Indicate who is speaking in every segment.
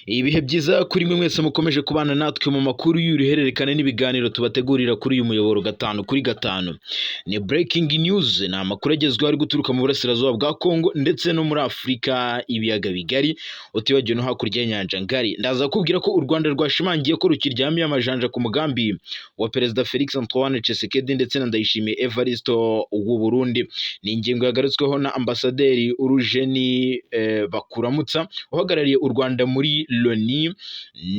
Speaker 1: Ibihe byiza kuri mwe mwese mukomeje kubana natwe mu makuru y'uruhererekane n'ibiganiro tubategurira kuri uyu muyoboro gatanu kuri gatanu. Ni breaking news, ni amakuru agezweho ari guturuka mu burasirazuba bwa Congo ndetse no muri Afurika ibiyaga bigari, utibagiwe no hakurya y'inyanja ngari. Ndaza kubwira ko u Rwanda rwashimangiye ko rukiryamiye amajanja ku mugambi wa Perezida Felix Antoine Tshisekedi ndetse na Ndayishimiye Evariste w'u Burundi. Ni ingingo yagarutsweho na Ambasaderi Urujeni Bakuramutsa uhagarariye u Rwanda muri Loni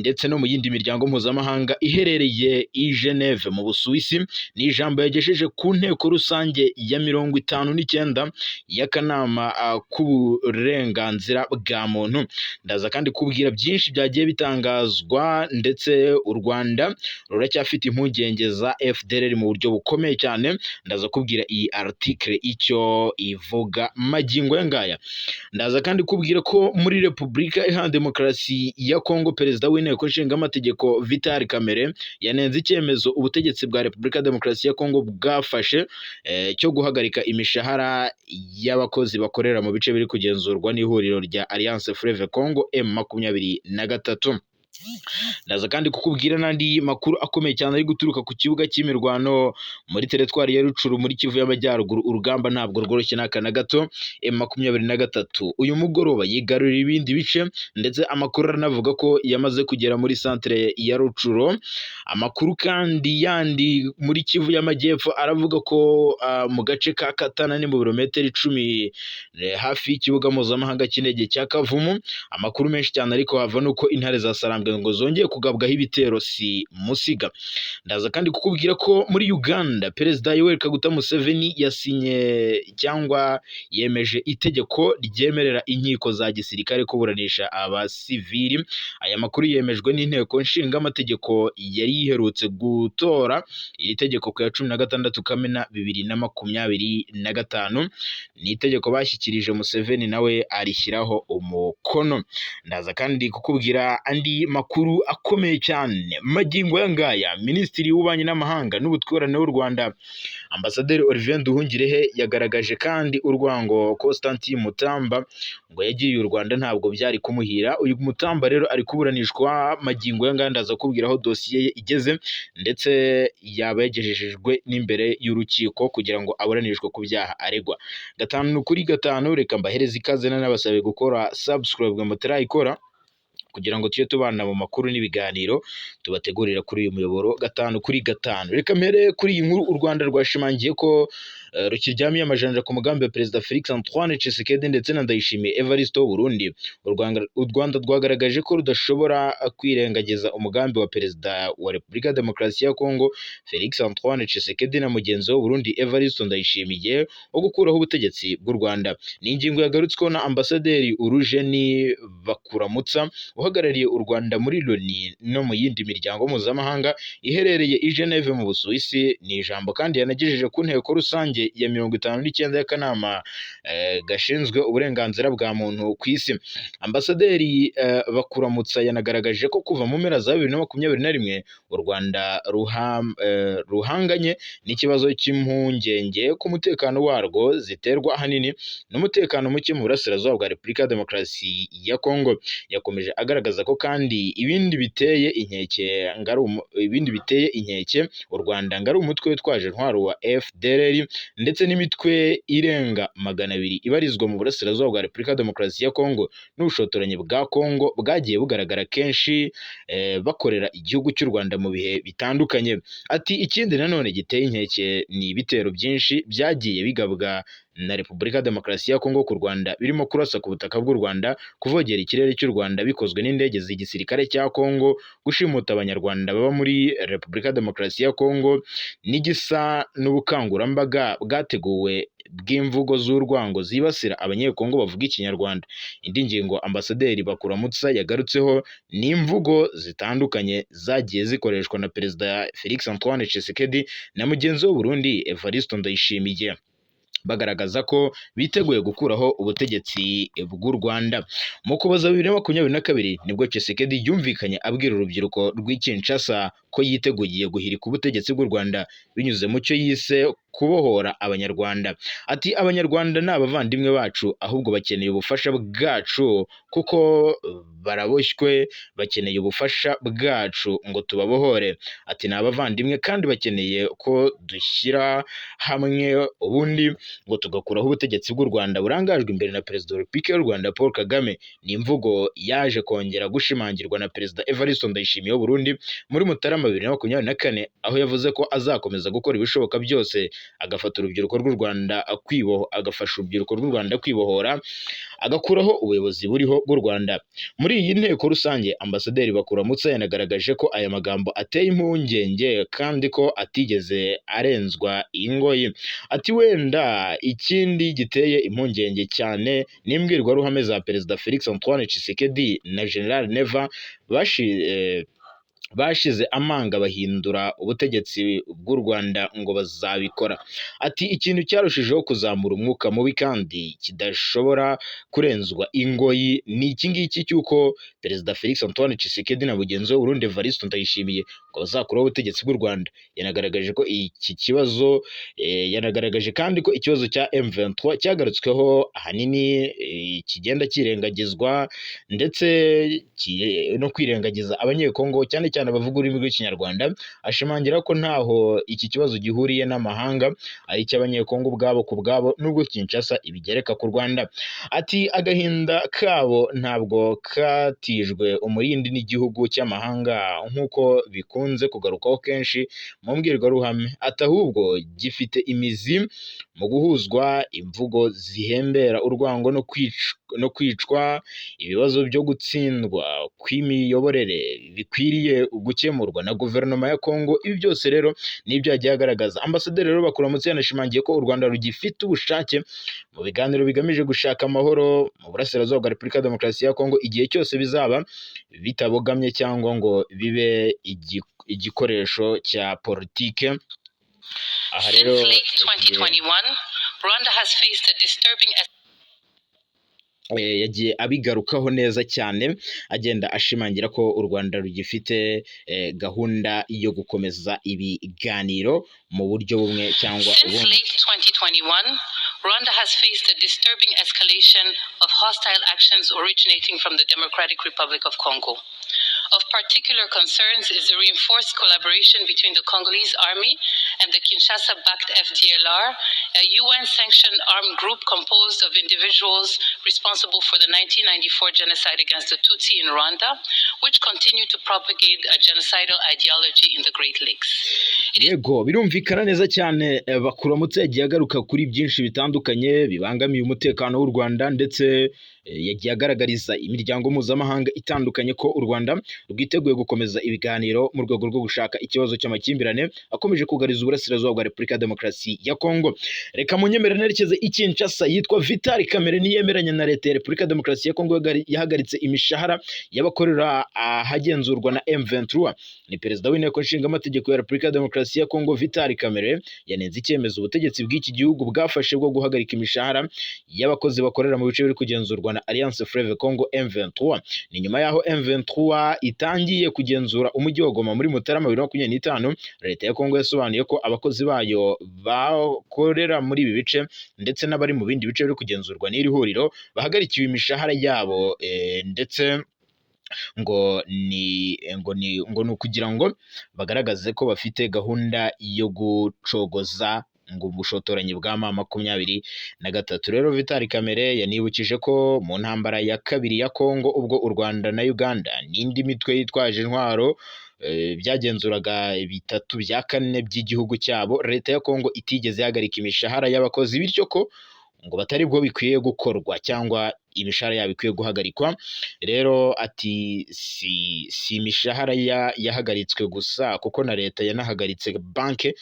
Speaker 1: ndetse no mu yindi miryango mpuzamahanga iherereye i Geneve mu Busuwisi. Ni ijambo yagejeje ku nteko rusange ya 59 y'akanama k'uburenganzira bwa muntu. Ndaza kandi kubwira byinshi byagiye bitangazwa, ndetse u Rwanda ruracyafite impungenge za FDLR mu buryo bukomeye cyane. Ndaza kubwira iyi article icyo ivuga magingo aya ngaya. Ndaza kandi kubwira ko muri Repubulika Iharanira Demokarasi ya Kongo, Perezida w'Inteko Nshingamategeko Vital Kamerhe yanenze icyemezo ubutegetsi bwa Repubulika ya Demokarasi ya Kongo bwafashe cyo guhagarika imishahara y'abakozi bakorera mu bice biri kugenzurwa n'ihuriro rya Alliance Fleuve Congo M23. Ndaza kandi kukubwira n'andi makuru akomeye cyane ari guturuka ku kibuga cy'imirwano muri teritwari ya Rucuru muri Kivu y'Amajyaruguru. Urugamba ntabwo rworoshye n'aka na gato. M23 uyu mugoroba yigarurira ibindi bice, ndetse amakuru aranavuga ko yamaze kugera muri santere ya Rucuro. Amakuru kandi yandi muri Kivu y'Amajyepfo aravuga ko mu gace ka Katana, ni mu birometero 10 hafi y'ikibuga mpuzamahanga cy'indege cya Kavumu. Amakuru menshi cyane ariko hava nuko intare za Sarambwe ngo zongeye kugabwaho ibitero si musiga. Ndaza kandi kukubwira ko muri Uganda, Perezida Yoweri Kaguta Museveni yasinye cyangwa yemeje itegeko ryemerera inkiko za gisirikare kuburanisha abasivili. Aya makuru yemejwe n'inteko nshingamategeko yari iherutse gutora iri tegeko ku ya 16 Kamena 2025. Ni itegeko bashyikirije Museveni, nawe arishyiraho umukono. Ndaza kandi kukubwira andi makuru akomeye cyane magingo aya ngaya. Minisitiri w'Ububanyi n'Amahanga n'Ubutwererane w'u Rwanda, Ambasaderi Olivier Nduhungirehe, yagaragaje kandi urwango Constantin Mutamba ngo yagiriye u Rwanda ntabwo byari kumuhira. Uyu Mutamba rero ari kuburanishwa magingo aya ngaya. Ndaza kubwira aho dosiye ye igeze, ndetse yaba yagejejejwe n'imbere y'urukiko kugira ngo aburanishwe ku byaha aregwa. Gatanu kuri gatanu, reka mbahereze ikaze, nanabasabe gukora subscribe ngo mutarayikora, kugira ngo tujye tubana mu makuru n'ibiganiro tubategurira kuri uyu muyoboro gatanu kuri gatanu. Reka mpere kuri iyi nkuru. U Rwanda rwashimangiye ko rukiryamiye amajanja ku mugambi wa Perezida Felix Antoine Tshisekedi ndetse na Ndayishimiye Evariste w'u Burundi. U Rwanda rwagaragaje ko rudashobora kwirengagiza umugambi wa Perezida wa Repubulika ya Demokarasi ya Kongo Felix Antoine Tshisekedi na mugenzi we w'u Burundi Evariste Ndayishimiye wo gukuraho ubutegetsi bw'u Rwanda. Ni ingingo yagarutsweho na Ambasaderi Urujeni Bakuramutsa uhagarariye u Rwanda muri Loni no mu yindi miryango mpuzamahanga iherereye i Geneve mu Busuwisi. Ni ijambo kandi yanagejeje ku nteko rusange ya 59 y'akanama gashinzwe uburenganzira bwa muntu ku isi. Ambasaderi Bakuramutsa yanagaragaje ko kuva mu mpera za 2021 u Rwanda ruhanganye n'ikibazo cy'impungenge ku mutekano warwo, ziterwa ahanini n'umutekano muke mu burasirazuba bwa Repubulika ya Demokarasi ya Kongo. Yakomeje agaragaza ko kandi ibindi biteye inkeke u Rwanda ngo ari umutwe witwaje intwaro wa FDLR ndetse n'imitwe irenga 200 ibarizwa mu burasirazuba bwa Repubulika ya Demokarasi ya Kongo, n'ubushotoranyi bwa Kongo bwagiye bugaragara kenshi bakorera igihugu cy'u Rwanda mu bihe bitandukanye. Ati: "Ikindi nanone giteye inkeke ni ibitero byinshi byagiye bigabwa na Repubulika ya Demokarasi ya Kongo ku Rwanda, birimo kurasa ku butaka bw'u Rwanda, kuvogera ikirere cy'u Rwanda bikozwe n'indege z'igisirikare cya Kongo, gushimuta Abanyarwanda baba muri Repubulika ya Demokarasi ya Kongo, n'igisa n'ubukangurambaga bwateguwe bw'imvugo z'urwango zibasira Abanyekongo bavuga Ikinyarwanda." Indi ngingo Ambasaderi Bakuramutsa yagarutseho ni imvugo zitandukanye zagiye zikoreshwa na Perezida Felix Antoine Tshisekedi na mugenzi we Burundi Evariste Ndayishimiye, bagaragaza ko biteguye gukuraho ubutegetsi bw'u Rwanda. Mu Kuboza 2022 nibwo Tshisekedi yumvikanye abwira urubyiruko rw'i Kinshasa ko yiteguye guhirika ubutegetsi bw'u Rwanda binyuze mu cyo yise Kubohora Abanyarwanda. Ati: "Abanyarwanda ni abavandimwe bacu, ahubwo bakeneye ubufasha bwacu kuko baraboshywe, bakeneye ubufasha bwacu ngo tubabohore." Ati: "Ni abavandimwe kandi bakeneye ko dushyira hamwe ubundi ngo tugakuraho ubutegetsi bw'u Rwanda burangajwe imbere na Perezida wa Repubulika y'u Rwanda Paul Kagame." Ni imvugo yaje kongera gushimangirwa na Perezida Evariste Ndayishimiye w'u Burundi muri Mutarama 2024, aho yavuze ko azakomeza gukora ibishoboka byose agafata urubyiruko rw'u Rwanda kwiboho agafasha urubyiruko rw'u Rwanda kwibohora, agakuraho ubuyobozi buriho bw'u Rwanda. Muri iyi nteko rusange, Ambasaderi Bakuramutsa yanagaragaje ko aya magambo ateye impungenge kandi ko atigeze arenzwa ingoyi. Ati: "Wenda ikindi giteye impungenge cyane ni imbwirwaruhame za Perezida Felix Antoine Tshisekedi na General Neva bashize amanga bahindura ubutegetsi bw'u Rwanda ngo bazabikora." Ati: "Ikintu cyarushijeho kuzamura umwuka mubi kandi kidashobora kurenzwa ingoyi ni iki ngiki cy'uko Perezida Felix Antoine Tshisekedi na mugenzi we Burundi Evariste Ndayishimiye ngo bazakuraho ubutegetsi bw'u Rwanda." Yanagaragaje ko iki kibazo yanagaragaje kandi ko ikibazo cya M23 cyagarutsweho ahanini kigenda kirengagizwa ndetse no kwirengagiza Abanyekongo, cyane cyane abavuga ururimi rw'Ikinyarwanda, ashimangira ko ntaho iki kibazo gihuriye n'amahanga, ari icy'Abanyekongo ubwabo ku bwabo, nubwo Kinshasa ibigereka ku Rwanda. Ati: "Agahinda kabo ntabwo katijwe umurindi n'igihugu cy'amahanga nk'uko bikunze kugarukwaho kenshi mu mbwirwaruhame." Ati: "Ahubwo gifite imizi mu guhuzwa imvugo zihembera urwango no kwicwa, ibibazo byo gutsindwa kw'imiyoborere bikwiriye gukemurwa na guverinoma ya Kongo." Ibi byose rero ni ibyo yagiye agaragaza. Ambasaderi rero Bakuramutsa yanashimangiye ko u Rwanda rugifite ubushake mu biganiro bigamije gushaka amahoro mu burasirazuba bwa Repubulika ya Demokarasi ya Kongo, igihe cyose bizaba bitabogamye cyangwa ngo bibe igikoresho cya politike. Aha rero
Speaker 2: Since late 2021, Rwanda has faced a disturbing
Speaker 1: yagiye abigarukaho neza cyane, agenda ashimangira ko u Rwanda rugifite gahunda yo gukomeza ibiganiro mu buryo bumwe cyangwa
Speaker 2: Since
Speaker 1: ubundi.
Speaker 2: late 2021, Rwanda has faced a disturbing escalation of hostile actions originating from the Democratic Republic of Congo. Of particular concerns is the reinforced collaboration between the Congolese army and the Kinshasa backed FDLR, a UN sanctioned armed group composed of individuals responsible for the 1994 genocide against the Tutsi in Rwanda, which continue to propagate a genocidal ideology in the Great Lakes. It is
Speaker 1: Yego, birumvikana neza cyane. Bakuramutsa yagiye agaruka kuri byinshi bitandukanye bibangamiye umutekano w'u Rwanda, ndetse yagiye agaragariza imiryango mpuzamahanga itandukanye ko u Rwanda rwiteguye gukomeza ibiganiro mu rwego rwo gushaka ikibazo cy'amakimbirane akomeje kugariza uburasirazuba bwa Repubulika ya Demokarasi ya Kongo. Reka munyemerere nerekeze i Kinshasa. Yitwa Vital Kamerhe, niyemeranya na leta ya Repubulika ya Demokarasi ya Kongo yahagaritse imishahara y'abakorera ahagenzurwa na M23. Ni perezida w'inteko nshingamategeko ya Repubulika ya Demokarasi ya Kongo, Vital Kamerhe, yanenze icyemezo ubutegetsi bw'iki gihugu bwafashe bwo guhagarika imishahara y'abakozi bakorera mu bice biri kugenzurwa na Alliance Fleuve Congo M23. Ni nyuma y'aho M23 itangiye kugenzura umujyi wa Goma muri Mutarama 2025. Leta ya Kongo yasobanuye ko abakozi bayo bakorera muri ibi bice ndetse n'abari mu bindi bice biri kugenzurwa n'iri huriro bahagarikiwe imishahara yabo, ndetse ngo ni ukugira ngo bagaragaze ko bafite gahunda yo gucogoza ngo ubushotoranyi bwa M23. Rero Vital Kamerhe yanibukije ko mu ntambara ya kabiri ya Kongo, ubwo u Rwanda na Uganda n'indi mitwe yitwaje intwaro byagenzuraga bitatu bya kane by'igihugu cyabo, leta ya Kongo itigeze ihagarika imishahara y'abakozi, bityo ko ngo batari bwo bikwiye gukorwa cyangwa imishahara yabo ikwiye guhagarikwa. Rero ati: Si imishahara yahagaritswe gusa, kuko na leta yanahagaritse banke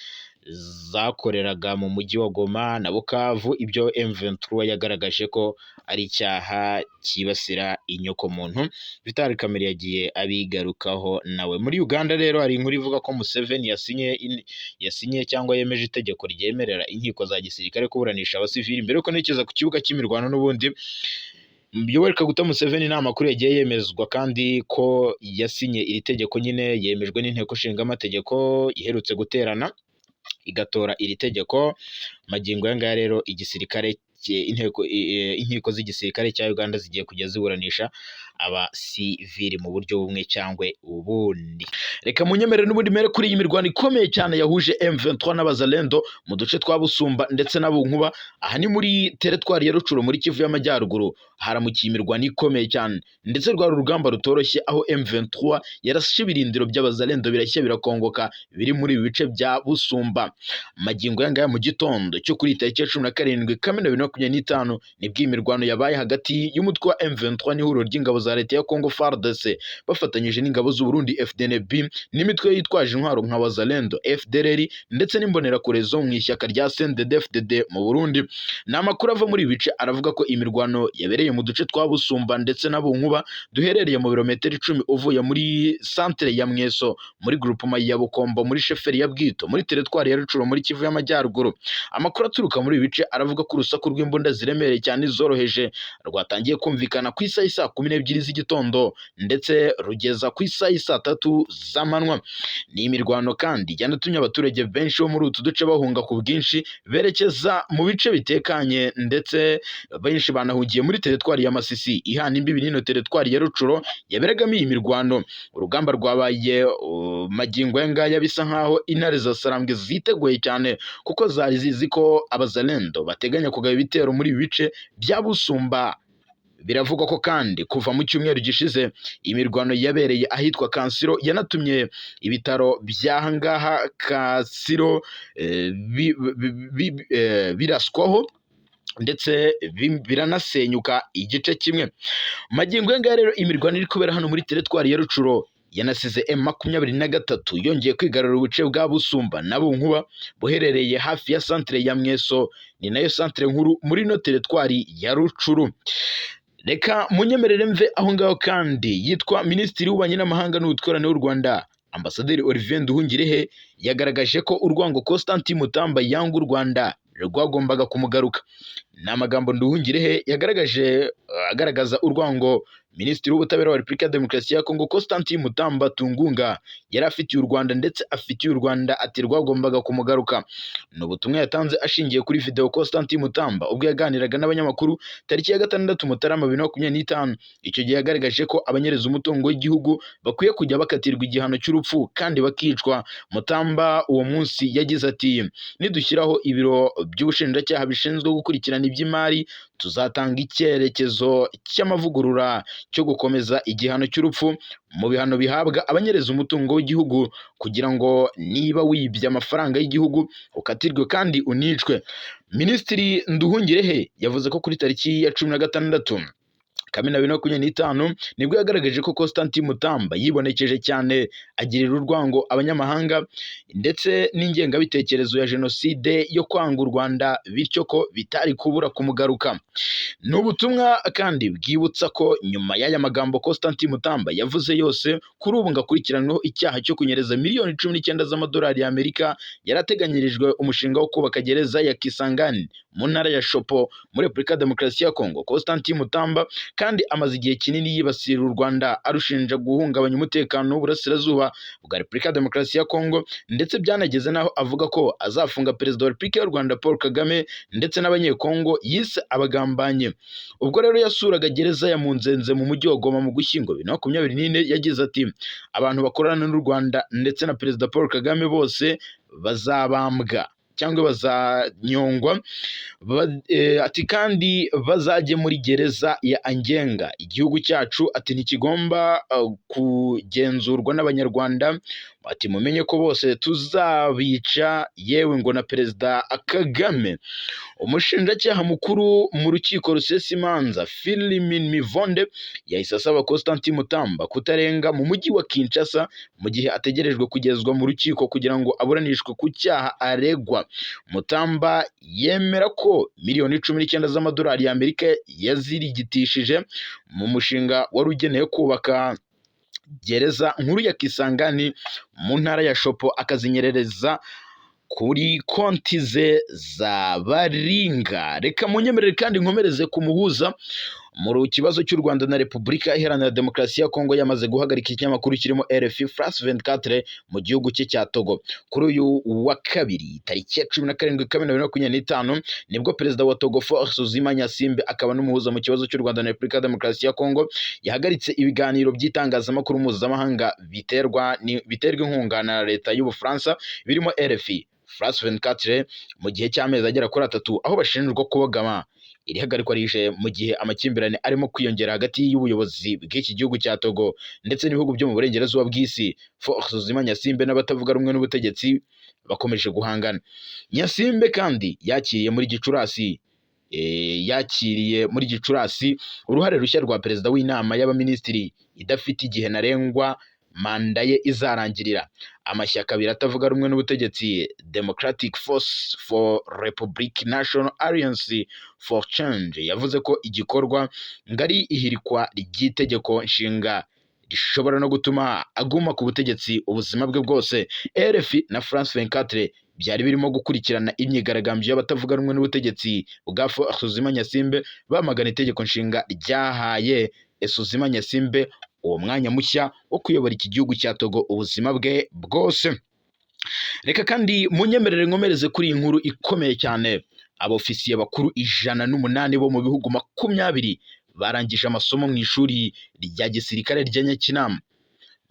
Speaker 1: zakoreraga mu mujyi wa Goma na Bukavu, ibyo M23 yagaragaje ko ari icyaha cyibasira inyokomuntu. Vital Kamerhe yagiye abigarukaho nawe. Muri Uganda rero hari inkuru ivuga ko Museveni yasinye cyangwa yemeje itegeko ryemerera inkiko za gisirikare kuburanisha abasivili. Mbere yuko nerekeza ku kibuga cy'imirwano n'ubundi, Yoweri Kaguta Museveni ni amakuru yagiye yemezwa kandi ko yasinye iri tegeko nyine, yemejwe n'inteko nshingamategeko iherutse guterana. Igatora iri tegeko. Magingo aya ngaya rero igisirikare inteko inkiko z'igisirikare cya Uganda zigiye kujya ziburanisha abasivili mu buryo bumwe cyangwa ubundi. Reka munyemerere n'ubundi mere kuri iyi mirwano ikomeye cyane yahuje M23 n'Abazalendo mu duce twa Busumba ndetse na Bunkuba. Aha ni muri teritwari ya Rucuro muri Kivu y'Amajyaruguru. Haramukiye imirwano ikomeye cyane, ndetse rwari urugamba rutoroshye, aho M23 yarashe ibirindiro by'Abazalendo birashya birakongoka biri muri ibi bice bya Busumba. Magingo aya ngaya, mu gitondo cyo kuri tariki ya 17 Kamena 2025, nibwo iyi mirwano yabaye hagati y'umutwe wa M23 n'ihuriro ry'ingabo za leta ya Congo FARDC bafatanyije n'ingabo z'u Burundi FDNB n'imitwe yitwaje intwaro nka Wazalendo, FDLR ndetse n'imbonerakure zo mu ishyaka rya CNDD-FDD mu Burundi. Ni amakuru ava muri ibi bice aravuga ko imirwano yabereye mu duce twa Busumba ndetse na Bunkuba, duherereye mu birometero 10 uvuye muri santere ya Mweso, muri groupement ya Bukombo, muri sheferi ya Bwito, muri teritwari ya Rucuro, muri Kivu y'Amajyaruguru. Amakuru aturuka muri ibi bice aravuga ko urusaku rw'imbunda ziremereye cyane zoroheje rwatangiye kumvikana ku isaha y'i 12 z'igitondo, ndetse rugeza ku isaha y'i 3 z'amanywa. Ni imirwano kandi yanatumye abaturage benshi bo muri utu duce bahunga ku bwinshi berekeza mu bice bitekanye, ndetse benshi banahungiye muri teritwari ya Masisi ihana imbibi n'ino teritwari ya Rucuro yaberagamo iyi mirwano. Urugamba rwabaye magingo aya ngaya bisa nkaho intare za Sarambwe ziteguye cyane, kuko zari zizi ko Abazalendo bateganya kugaba ibitero muri ibi bice bya Busumba. Biravugwa ko kandi kuva mu cyumweru gishize imirwano yabereye ahitwa Kansiro yanatumye ibitaro by'aha ngaha Kansiro biraswaho ndetse biranasenyuka igice kimwe. Magingo aya ngaya rero, imirwano iri kubera hano muri teritwari ya Rucuro yanasize M23 yongeye kwigarurira ubuce bwa Busumba na Bunkuba buherereye hafi ya santere ya Mweso, ni nayo santere nkuru muri ino teritwari ya Rucuru. Reka munyemerere mve aho ngaho kandi. Yitwa Minisitiri w'Ububanyi n'Amahanga n'Ubutwererane w'u Rwanda, Ambasaderi Olivier Nduhungirehe, yagaragaje ko urwango Constantin Mutamba yanga u Rwanda rwagombaga kumugaruka. Ni amagambo Nduhungirehe yagaragaje agaragaza urwango Minisitiri w'Ubutabera wa Repubulika ya Demokarasi ya Kongo Constantin Mutamba Tungunga yari afitiye u Rwanda ndetse afitiye u Rwanda, ati rwagombaga kumugaruka. Ni ubutumwa yatanze ashingiye kuri video Constantin Mutamba ubwo yaganiraga n'abanyamakuru tariki ya 6 Mutarama 2025. Icyo gihe yagaragaje ko abanyereza umutungo w'igihugu bakwiye kujya bakatirwa igihano cy'urupfu kandi bakicwa. Mutamba uwo munsi yagize ati: "Nidushyiraho ibiro by'ubushinjacyaha bishinzwe gukurikirana iby'imari, tuzatanga icyerekezo cy'amavugurura cyo gukomeza igihano cy'urupfu mu bihano bihabwa abanyereza umutungo w'igihugu, kugira ngo niba wibye amafaranga y'igihugu ukatirwe kandi unicwe." Minisitiri Nduhungirehe yavuze ko kuri tariki ya 16 Kamena 2025 nibwo yagaragaje ko Constantin Mutamba yibonekeje cyane agirira urwango abanyamahanga ndetse n'ingengabitekerezo ya jenoside yo kwanga u Rwanda, bityo ko bitari kubura kumugaruka. Ni ubutumwa kandi bwibutsa ko nyuma y'aya magambo Constantin Mutamba yavuze yose, kuri ubu ngo akurikiranyweho icyaha cyo kunyereza miliyoni 19 z'amadolari y'Amerika yarateganyirijwe umushinga wo kubaka gereza ya Kisangani mu ntara ya Shopo muri Repubulika ya Demokarasi ya Kongo. Constantin Mutamba kandi amaze igihe kinini yibasira u Rwanda arushinja guhungabanya umutekano w'uburasirazuba bwa Repubulika ya Demokarasi ya Kongo, ndetse byanageze n'aho avuga ko azafunga Perezida wa Repubulika y'u Rwanda Paul Kagame ndetse n'Abanyekongo yise abagambanyi. Ubwo rero yasuraga gereza ya Munzenze mu mujyi wa Goma mu Gushyingo 2024, yagize ati: "Abantu bakorana n'u Rwanda ndetse na Perezida Paul Kagame bose bazabambwa cyangwa bazanyongwa." Ati kandi bazajye muri gereza ya Angenga. Igihugu cyacu, ati, ntikigomba kugenzurwa n'Abanyarwanda. Ati mumenye ko bose tuzabica, yewe ngo na Perezida Kagame. Umushinjacyaha mukuru mu rukiko rusesa imanza Filimin Mivonde yahise asaba Constantin Mutamba kutarenga mu mujyi wa Kinshasa mu gihe ategerejwe kugezwa mu rukiko kugira ngo aburanishwe ku cyaha aregwa. Mutamba yemera ko miliyoni 19 z'amadolari y'Amerika yazirigitishije mu mushinga wari ugenewe kubaka gereza nkuru ya Kisangani mu ntara ya Shopo, akazinyerereza kuri konti ze za Baringa. Reka munyemerere kandi nkomereze ku muhuza. Mu kibazo cy'u Rwanda na Repubulika Iharanira Demokarasi ya Kongo, yamaze guhagarika ikinyamakuru kirimo RFI, France 24 mu gihugu cye cya Togo. Kuri uyu wa kabiri, tariki ya 17 Kamena 2025, nibwo perezida wa Togo Faure Essozimna Gnassingbé, akaba n'umuhuza mu kibazo cy'u Rwanda na Repubulika ya Demokarasi ya Kongo, yahagaritse ibiganiro by'itangazamakuru mpuzamahanga biterwa inkunga na leta y'Ubufaransa birimo RFI, France 24 mu gihe cy'amezi agera kuri 3, aho bashinjwa kubogama. Iri hagarikwa rije mu gihe amakimbirane arimo kwiyongera hagati y'ubuyobozi bw'iki gihugu cya Togo ndetse n'ibihugu byo mu burengerazuba bw'isi. Faure Essozimna Gnassingbé n'abatavuga rumwe n'ubutegetsi bakomeje guhangana. Gnassingbé kandi yakiriye muri Gicurasi uruhare rushya rwa perezida w'inama y'abaminisitiri idafite igihe ntarengwa manda ye izarangirira. Amashyaka abiri atavuga rumwe n'ubutegetsi, Democratic Force for Republic, National Alliance for Change, yavuze ko igikorwa ngo ari ihirikwa ry'itegeko nshinga rishobora no gutuma aguma ku butegetsi ubuzima bwe bwose. RFI na France 24 byari birimo gukurikirana imyigaragambyo y'abatavuga rumwe n'ubutegetsi bwa Faure Essozimna Gnassingbé bamagana itegeko nshinga ryahaye Essozimna Gnassingbé uwo mwanya mushya wo kuyobora iki gihugu cya Togo ubuzima bwe bwose. Reka kandi munyemerere nkomereze kuri iyi nkuru ikomeye cyane. Abofisiye bakuru 108 bo mu bihugu 20 barangije amasomo mu ishuri rya gisirikare rya Nyakinama.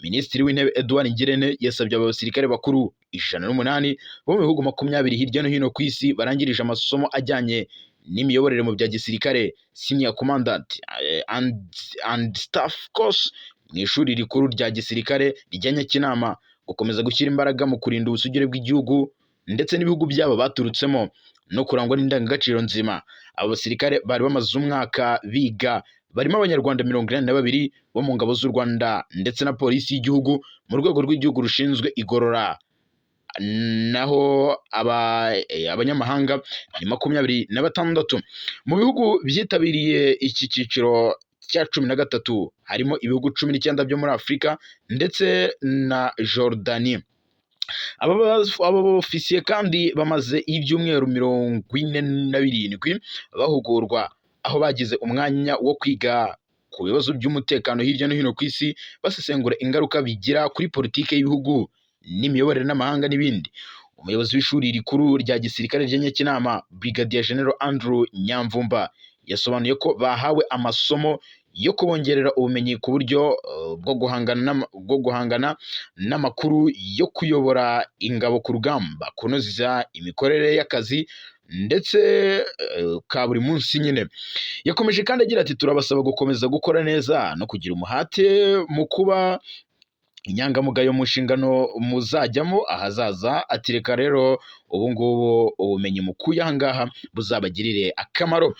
Speaker 1: Minisitiri w'Intebe Edouard Ngirente yasabye aba basirikare bakuru 108 bo mu bihugu 20 hirya no hino ku isi barangirije amasomo ajyanye n'imiyoborere mu bya gisirikare, Senior Commandant and Staff Course, mu ishuri rikuru rya gisirikare rya Nyakinama, gukomeza gushyira imbaraga mu kurinda ubusugire bw'igihugu ndetse n'ibihugu byabo baturutsemo no kurangwa n'indangagaciro nzima. Abo basirikare bari bamaze umwaka biga barimo Abanyarwanda 82 bo mu ngabo z'u Rwanda ndetse na Polisi y'igihugu mu rwego rw'igihugu rushinzwe igorora, naho abanyamahanga ni 26. Mu bihugu byitabiriye iki cyiciro cya 13 harimo ibihugu 19 byo muri Afurika ndetse na Jordanie. Aba bofisiye kandi bamaze ibyumweru 47 bahugurwa, aho bagize umwanya wo kwiga ku bibazo by'umutekano hirya no hino ku isi, basesengura ingaruka bigira kuri politiki y'ibihugu n'imiyoborere n'amahanga n'ibindi. Umuyobozi w'ishuri rikuru rya gisirikare rya Nyakinama, Brigadier General Andrew Nyamvumba, yasobanuye ko bahawe amasomo yo kubongerera ubumenyi ku buryo bwo guhangana n'amakuru, yo kuyobora ingabo ku rugamba, kunoza imikorere y'akazi ndetse ka buri munsi nyine. Yakomeje kandi agira ati: "Turabasaba gukomeza gukora neza no kugira umuhate mu kuba inyangamugayo mu nshingano muzajyamo ahazaza." Ati: "Reka rero ubu ngubu ubumenyi mukuye aha ngaha buzabagirire akamaro."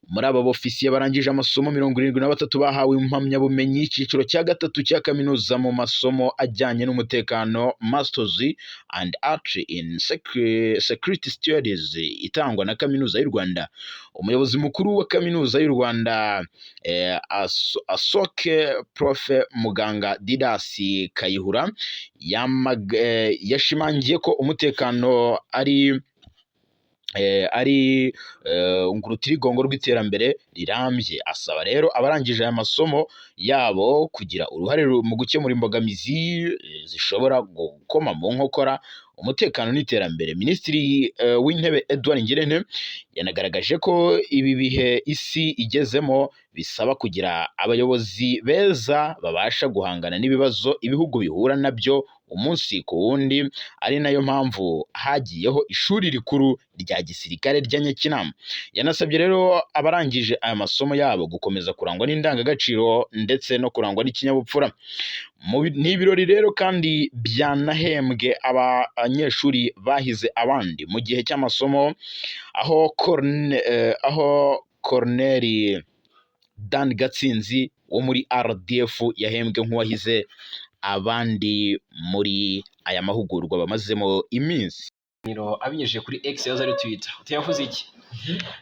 Speaker 1: Muri aba bofisiye barangije amasomo, 73 bahawe impamyabumenyi y'icyiciro cya gatatu cya kaminuza mu masomo ajyanye n'umutekano, Masters and Art in Security Studies, itangwa na Kaminuza y'u Rwanda. Umuyobozi mukuru wa Kaminuza y'u Rwanda, Asoke Prof Muganga Didas Kayihura, yashimangiye ko umutekano ari urutirigongo rw'iterambere rirambye. Asaba rero abarangije aya masomo yabo kugira uruhare mu gukemura imbogamizi zishobora gukoma mu nkokora umutekano n'iterambere. Minisitiri w'Intebe Edouard Ngirente yanagaragaje ko ibi bihe isi igezemo bisaba kugira abayobozi beza babasha guhangana n'ibibazo ibihugu bihura nabyo umunsi ku wundi, ari nayo mpamvu hagiyeho ishuri rikuru rya gisirikare rya Nyakinama. Yanasabye rero abarangije aya masomo yabo gukomeza kurangwa n'indangagaciro ndetse no kurangwa n'ikinyabupfura. Ni ibirori rero kandi byanahembwe abanyeshuri bahize abandi mu gihe cy'amasomo, aho Colonel Dan Gatsinzi wo muri RDF yahembwe nk'uwahize abandi muri aya mahugurwa bamazemo iminsi.
Speaker 3: Abinyujije kuri X yahoze ari Twitter. Uti yavuze iki?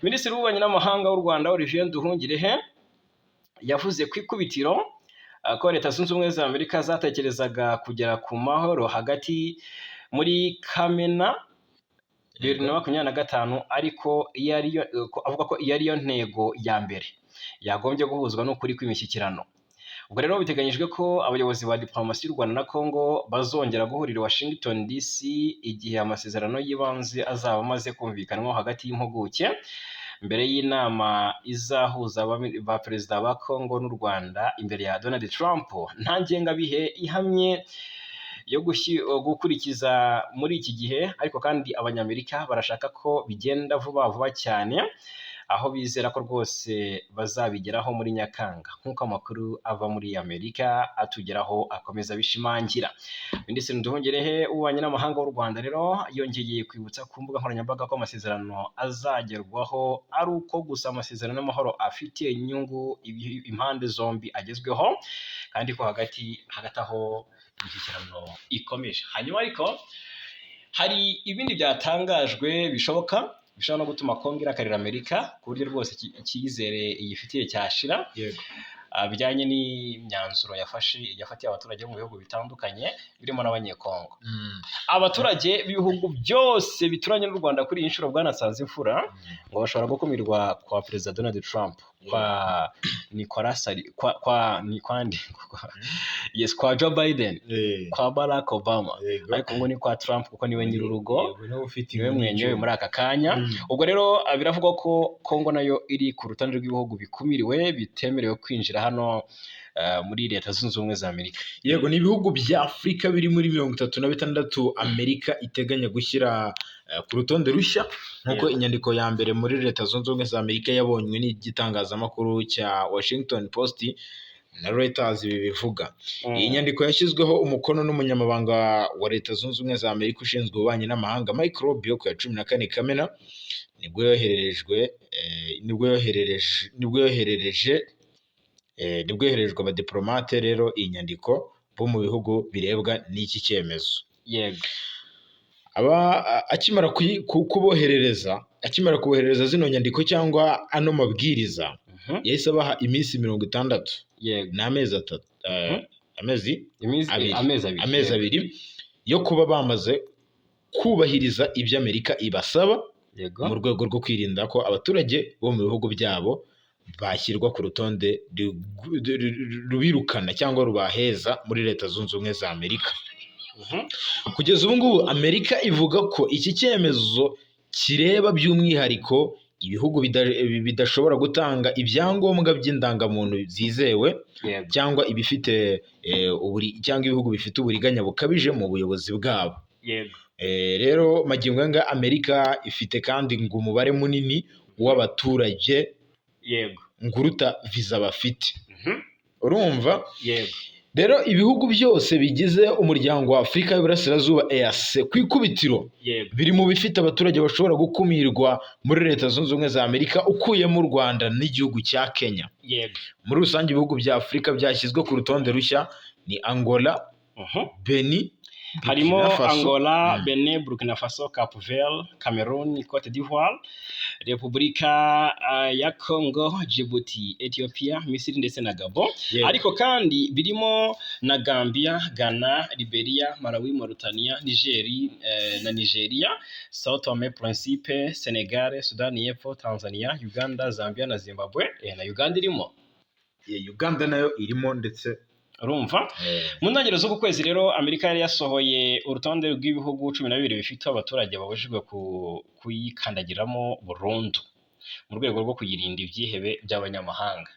Speaker 3: Minisitiri w'Ububanyi n'Amahanga w'u Rwanda, Olivier Nduhungirehe, yavuze ku ikubitiro ko Leta Zunze Ubumwe za Amerika zatekerezaga kugera ku mahoro hagati muri Kamena. 2025, ariko iyo ariyo avuga ko iyo ariyo ntego ya mbere yagombye guhuzwa n'ukuri kw'imishyikirano. Ubwo rero biteganyijwe ko abayobozi ba diplomasi y'u Rwanda na Congo bazongera guhurira i Washington DC igihe amasezerano y'ibanze azaba amaze kumvikanwaho hagati y'impuguke, mbere y'inama izahuza ba perezida ba Congo n'u Rwanda imbere ya Donald Trump. Nta ngengabihe ihamye yo gukurikiza muri iki gihe, ariko kandi Abanyamerika barashaka ko bigenda vuba vuba cyane, aho bizera ko rwose bazabigeraho muri Nyakanga, nk'uko amakuru ava muri Amerika atugeraho akomeza abishimangira. Minisitiri Nduhungirehe w'Ububanyi n'Amahanga w'u Rwanda rero yongeye kwibutsa ku mbuga nkoranyambaga ko amasezerano azagerwaho ari uko gusa amasezerano y'amahoro afitiye inyungu impande zombi agezweho, kandi ko hagati hagati aho imishyikirano ikomeje. Hanyuma ariko hari ibindi byatangajwe bishoboka bishobora no gutuma Kongo irakarira Amerika ku buryo rwose icyizere iyifitiye cyashira, bijyanye n'imyanzuro yafatiye abaturage bo mu bihugu bitandukanye birimo n'Abanyekongo. Abaturage b'ibihugu byose bituranye n'u Rwanda kuri iyi nshuro, bwana Nsanzimfura, ngo bashobora gukumirwa kwa Perezida Donald Trump, kwa Nicolas kwa ni kwandi, yes, kwa Joe Biden, kwa Barack Obama, ariko ngo ni kwa Trump kuko niwe nyir'urugo,
Speaker 1: Yego, niwe ufite
Speaker 3: niwe
Speaker 1: inkoni
Speaker 3: mwenyewe
Speaker 1: y'icyuma.
Speaker 3: muri aka kanya. Ubwo rero biravugwa ko Kongo nayo iri ku rutonde rw'ibihugu bikumiriwe, bitemerewe kwinjira hano muri Leta Zunze Ubumwe za Amerika.
Speaker 1: Yego, ni ibihugu bya Afurika biri muri 36 Amerika iteganya gushyira ku rutonde rushya, nk'uko inyandiko ya mbere muri Leta Zunze Ubumwe za Amerika yabonywe n'igitangazamakuru cya Washington Post na Reuters ibi bivuga. Iyi nyandiko yashyizweho umukono n'umunyamabanga wa Leta Zunze Ubumwe za Amerika ushinzwe ububanyi n'amahanga, Mike Rubio, ku ya 14 Kamena, nibwo yohererejwe abadiplomate rero iyi nyandiko bo mu bihugu birebwa n'iki cyemezo. Aba akimara kuboherereza, akimara kuboherereza zino nyandiko cyangwa ano mabwiriza, yahise abaha iminsi 60, ni amezi 3, amezi
Speaker 3: Iminsi
Speaker 1: abiri.
Speaker 3: Amezi 2.
Speaker 1: Amezi 2 yo kuba bamaze kubahiriza ibyo Amerika ibasaba mu rwego rwo kwirinda ko abaturage bo mu bihugu byabo bashyirwa ku rutonde rubirukana cyangwa rubaheza muri Leta Zunze Ubumwe za Amerika. Kugeza ubu ngubu Amerika ivuga ko iki cyemezo kireba by'umwihariko ibihugu bidashobora gutanga ibyangombwa by'indangamuntu zizewe cyangwa ibifite cyangwa ibihugu bifite uburiganya bukabije mu buyobozi bwabo. Rero magingo aya ngaya Amerika ifite kandi ngo umubare munini w'abaturage ngo uruta viza bafite. Urumva?
Speaker 3: Yego.
Speaker 1: Rero ibihugu byose bigize Umuryango wa Afurika y'Iburasirazuba, EAC, ku ikubitiro biri mu bifite abaturage bashobora gukumirwa muri Leta Zunze Ubumwe za Amerika, ukuyemo u Rwanda n'igihugu cya Kenya. Muri rusange ibihugu bya Afurika byashyizwe ku rutonde rushya ni Angola, Benin,
Speaker 3: Harimo
Speaker 1: Burkina Faso.
Speaker 3: Angola, Benin, Burkina Faso, Cape Verde, Cameroon, Cote d'Ivoire, Repubulika ya Congo, Djibouti, Ethiopia, Misiri ndetse na Gabon. Ariko kandi birimo na Gambia, Ghana, Liberia, Malawi, Mauritania, Niger na Nigeria, Sao Tome Principe, Senegal, Sudani y'Epfo, Tanzania, Uganda, Zambia na Zimbabwe, na Uganda irimo.
Speaker 1: Uganda nayo irimo ndetse.
Speaker 3: Urumva? Mu ntangiriro z'uku kwezi rero Amerika yari yasohoye urutonde rw'ibihugu 12 bifite abaturage babujijwe kuyikandagiramo burundu mu rwego rwo kuyirinda ibyihebe by'abanyamahanga.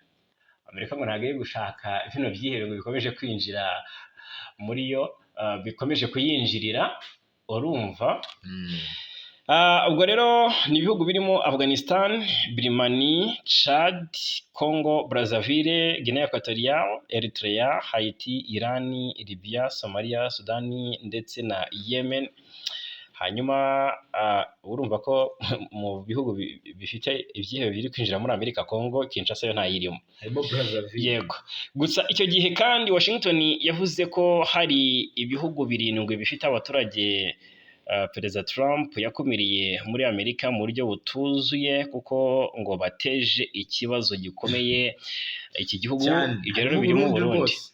Speaker 3: Amerika ngo ntabwo iri gushaka bino byihebe ngo bikomeje kwinjira muri yo, bikomeje kuyinjirira, urumva? Ubwo rero ni ibihugu birimo Afghanistan, Birmanie, Chad, Congo Brazzaville, Guinea Equatorial, Eritrea, Haiti, Iran, Libya, Somalia, Sudani ndetse na Yemen. Hanyuma urumva ko mu bihugu bifite ibyihebe biri kwinjira muri Amerika, Congo Kinshasa yo ntayirimo.
Speaker 1: Harimo Brazzaville.
Speaker 3: Yego. Gusa icyo gihe kandi Washington yavuze ko hari ibihugu birindwi bifite abaturage Perezida Trump yakumiriye muri Amerika mu buryo butuzuye, kuko ngo bateje ikibazo gikomeye iki gihugu.
Speaker 1: Cyane.
Speaker 3: Ibyo rero
Speaker 1: Harimo
Speaker 3: birimo
Speaker 1: Burundi
Speaker 3: Burundi.
Speaker 1: rwose.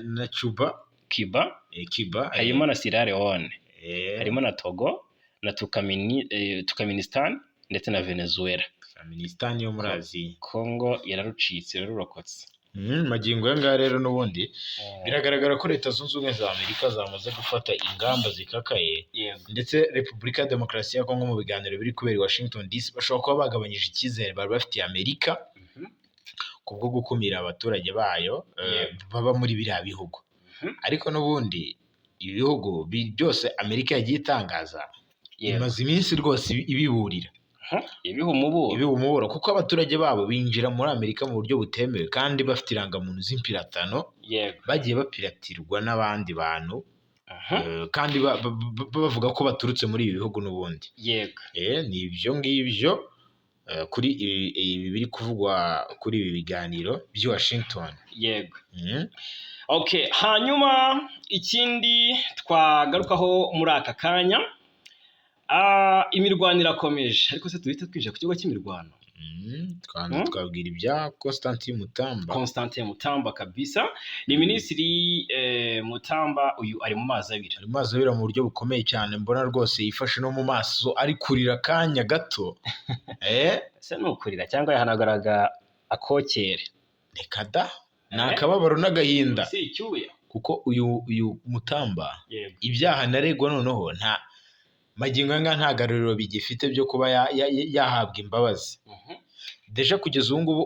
Speaker 1: Na Cuba.
Speaker 3: Cuba.
Speaker 1: Cuba.
Speaker 3: Harimo na Sierra Leone, harimo na Togo. na Turkmenistan ndetse na Venezuela.
Speaker 1: Afghanistan yo muri Aziya.
Speaker 3: Kongo yararucitse, yararurokotse.
Speaker 1: Magingo aya ngaya rero n'ubundi biragaragara ko Leta Zunze Ubumwe za Amerika zamaze gufata ingamba zikakaye, ndetse Repubulika ya Demokarasi ya Kongo mu biganiro biri kubera i Washington DC bashobora kuba bagabanyije icyizere bari bafitiye Amerika kubwo gukumira abaturage bayo baba muri biriya bihugu. Ariko n'ubundi ibi bihugu byose Amerika yagiye itangaza, imaze iminsi rwose ibiburira,
Speaker 3: Ibiha umuburo.
Speaker 1: Ibiha umuburo, kuko abaturage babo binjira muri Amerika mu buryo butemewe kandi bafite irangamuntu z'impiratano, bagiye bapiratirwa n'abandi bantu, kandi bavuga ko baturutse muri ibi bihugu n'ubundi. Ni ibyo ngibyo kuri ibi biri kuvugwa kuri ibi biganiro by'i Washington.
Speaker 3: Okay, hanyuma ikindi twagarukaho muri aka kanya, imirwano irakomeje, ariko se duhita twinjira ku kibuga cy'imirwano?
Speaker 1: Twabwira ibya Constantin Mutamba.
Speaker 3: Constantin Mutamba kabisa, ni minisitiri Mutamba, uyu ari mu mazi abira.
Speaker 1: Ari mu mazi abira mu buryo bukomeye cyane, mbona rwose yifashe no mu maso ari kurira akanya gato.
Speaker 3: Ese ni ukurira cyangwa yahanaguraga akokere?
Speaker 1: Reka da, ni akababaro n'agahinda.
Speaker 3: Si icyuya?
Speaker 1: Kuko uyu Mutamba, ibyaha naregwa noneho nta magingo aya ngaya nta garuriro bigifite byo kuba yahabwa imbabazi. Déjà kugeza ubu ngubu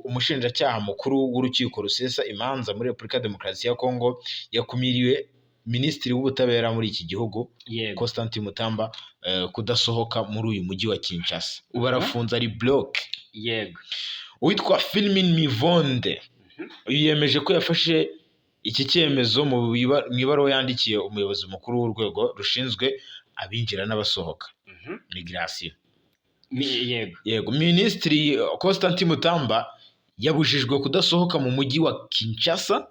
Speaker 1: umushinjacyaha mukuru w'urukiko rusesa imanza muri Repubulika ya Demokarasi ya Kongo yakumiriwe minisitiri w'ubutabera muri iki gihugu, Constantin Mutamba, kudasohoka muri uyu mujyi wa Kinshasa. Ubu arafunze, ari bloqué. Uwitwa Firmin Mivonde, uyu yemeje ko yafashe iki cyemezo mu ibaruwa yandikiye umuyobozi mukuru w'urwego rushinzwe abinjira n'abasohoka, migration.
Speaker 3: Yego.
Speaker 1: Yego, minisitiri Constantin Mutamba yabujijwe kudasohoka mu mujyi wa Kinshasa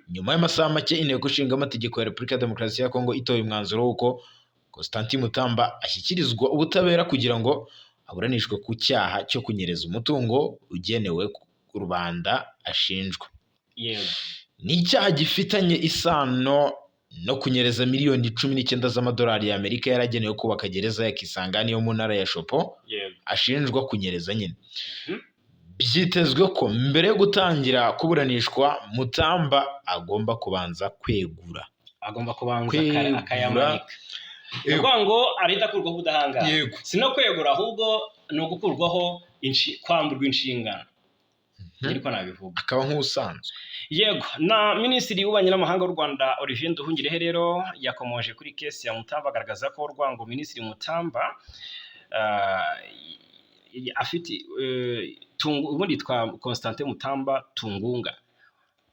Speaker 1: nyuma y'amasaha make inteko ishinga amategeko ya Repubulika ya Demokarasi ya Kongo itoye umwanzuro w'uko Constantin Mutamba ashyikirizwa ubutabera kugira ngo aburanishwe ku cyaha cyo kunyereza umutungo ugenewe rubanda ashinjwa. Ni icyaha gifitanye isano no kunyereza miliyoni 19 z'amadolari y'Amerika yaragenewe kubaka gereza ya Kisangani yo mu ntara ya Tshopo, ashinjwa kunyereza nyine. Byitezwe ko mbere yo gutangira kuburanishwa Mutamba agomba kubanza kwegura.
Speaker 3: Agomba kubanza
Speaker 1: Kwegura.
Speaker 3: akayamanika. Ni ukuvuga ngo arahita akurwaho ubudahangarwa. Si no kwegura, ahubwo ni ugukurwaho, kwamburwa inshingano, niko nabivuga.
Speaker 1: Akaba nk'ubusanzwe.
Speaker 3: Yego, na minisitiri w'ububanyi n'amahanga w'u Rwanda Olivier Nduhungirehe rero yakomoje kuri case ya Mutamba, agaragaza ko urwango minisitiri Mutamba afite, ubundi yitwa Constantin Mutamba Tungunga.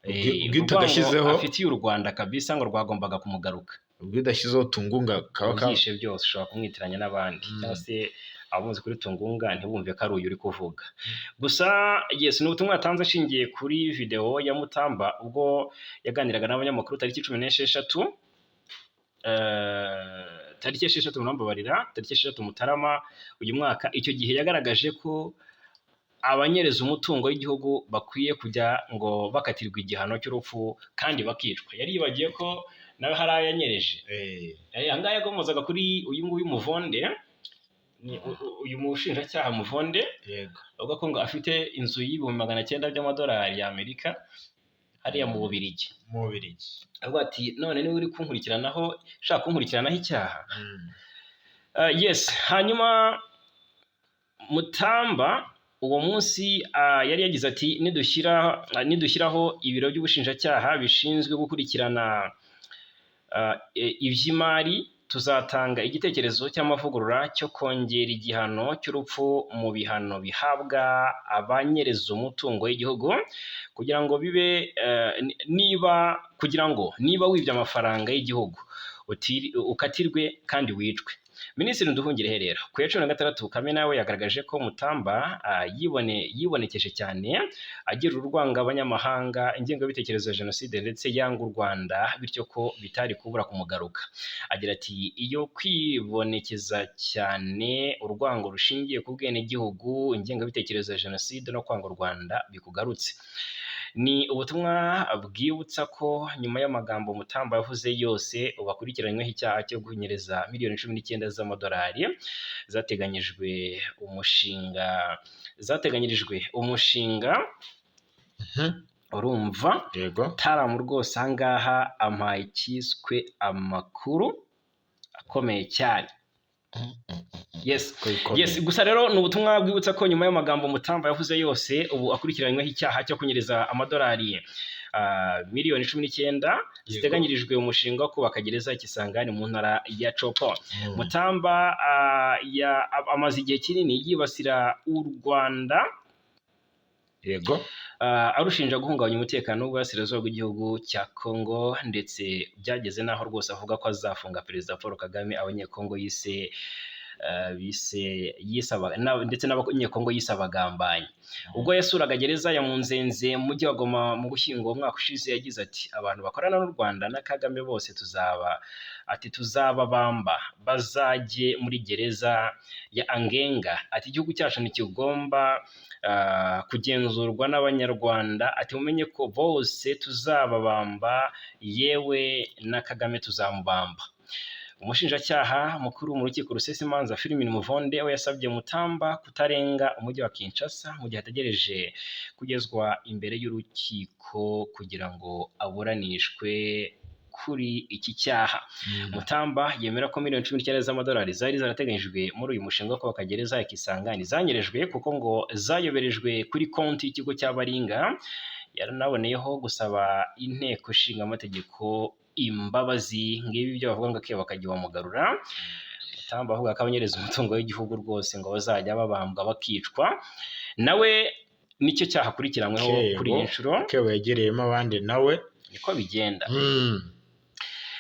Speaker 1: Ubwo
Speaker 3: Urwango afitiye u Rwanda kabisa ngo rwagombaga kumugaruka.
Speaker 1: Ubwo udashyizeho Tungunga kaba ka
Speaker 3: Ubyishe byose ushobora kumwitiranya n'abandi, cyangwa se abamuzi kuri Tungunga ntibumve ko ari uyu uri kuvuga gusa. Yes, ni ubutumwa yatanze ashingiye kuri video ya Mutamba ubwo yaganiraga n'abanyamakuru tariki 16, tariki 6, murambabarira, tariki 6 Mutarama uyu mwaka. Icyo gihe yagaragaje ko abanyereza umutungo w'igihugu bakwiye kujya ngo bakatirwa igihano cy'urupfu kandi bakicwa. Yari yibagiye ko nawe hari ayo yanyereje. Aha ngaha yagomozaga kuri uyu nguyu Muvonde, ni uyu mushinjacyaha Muvonde, avuga ko ngo afite inzu y'900,000 by'amadolari y'Amerika hariya mu Bubiligi.
Speaker 1: Mu Bubiligi.
Speaker 3: Avuga ati: "None niba uri kunkurikiranaho, ushaka kunkurikiranaho icyaha." Yes, hanyuma Mutamba uwo munsi yari yagize ati: Nidushyiraho ibiro by'ubushinjacyaha bishinzwe gukurikirana iby'imari, tuzatanga igitekerezo cy'amavugurura cyo kongera igihano cy'urupfu mu bihano bihabwa abanyereza umutungo w'igihugu, kugira ngo bibe niba kugira ngo niba wibye amafaranga y'igihugu ukatirwe kandi wicwe." Minisitiri Nduhungirehe rero ku ya 16 Kamena we yagaragaje ko Mutamba yibonekeje cyane agira urwango abanyamahanga, ingengabitekerezo ya jenoside ndetse yanga u Rwanda, bityo ko bitari kubura kumugaruka. Agira ati: "Iyo kwibonekeza cyane urwango rushingiye ku bwenegihugu, ingengabitekerezo ya jenoside no kwanga u Rwanda bikugarutse." Ni ubutumwa bwibutsa ko nyuma y'amagambo Mutamba yavuze yose, ubu akurikiranyweho icyaha cyo kunyereza miliyoni 19 z'amadolari zateganyijwe umushinga, zateganyirijwe umushinga. Urumva?
Speaker 1: Yego.
Speaker 3: Taramu rwose ahangaha ampaye icyiswe amakuru akomeye cyane. Yes.
Speaker 1: Ko bikomeye.
Speaker 3: Yes, gusa rero ni ubutumwa bwibutsa ko nyuma y'amagambo Mutamba yavuze yose, ubu akurikiranyweho icyaha cyo kunyereza amadolari miliyoni 19 ziteganyirijwe umushinga wo kubaka gereza ya Kisangani mu ntara ya Tshopo. Mutamba amaze igihe kinini yibasira u Rwanda, arushinja guhungabanya umutekano w'uburasirazuba bw'igihugu cya Congo, ndetse byageze n'aho rwose avuga ko azafunga Perezida Paul Kagame, abanyekongo yise bise yisaba ndetse n'abanyekongo yise abagambanyi. Ubwo yasuraga gereza ya Munzenze mu mujyi wa Goma mu Gushyingo umwaka ushize, yagize ati: "Abantu bakorana n'u Rwanda na Kagame bose tuzaba," ati, "tuzababamba, bazajye muri gereza ya Angenga." Ati: "Igihugu cyacu ntikigomba kugenzurwa n'Abanyarwanda." Ati: "Mumenye ko bose tuzababamba, yewe na Kagame tuzamubamba." Umushinjacyaha mukuru mu rukiko rusesa imanza, Firmin Muvonde, we yasabye Mutamba kutarenga umujyi wa Kinshasa mu gihe ategereje kugezwa imbere y'urukiko kugira ngo aburanishwe kuri iki cyaha. Mutamba yemera ko miliyoni 19 z'amadolari zari zarateganyijwe muri uyu mushinga wo kubaka gereza ya Kisangani zanyerejwe, kuko ngo zayoberejwe kuri konti y'ikigo cya Baringa. Yaranaboneyeho gusaba Inteko Ishinga Amategeko imbabazi. Ngibi ibyo bavuga ngo akebo kajya iwamugarura. Mutamba avuga ko abanyereza umutungo w'igihugu rwose ngo bazajya babambwa bakicwa, nawe nicyo cyaha akurikiranyweho
Speaker 1: Kebo.
Speaker 3: kuri iyi nshuro.
Speaker 1: Kebo yegereyemo abandi nawe.
Speaker 3: Niko bigenda.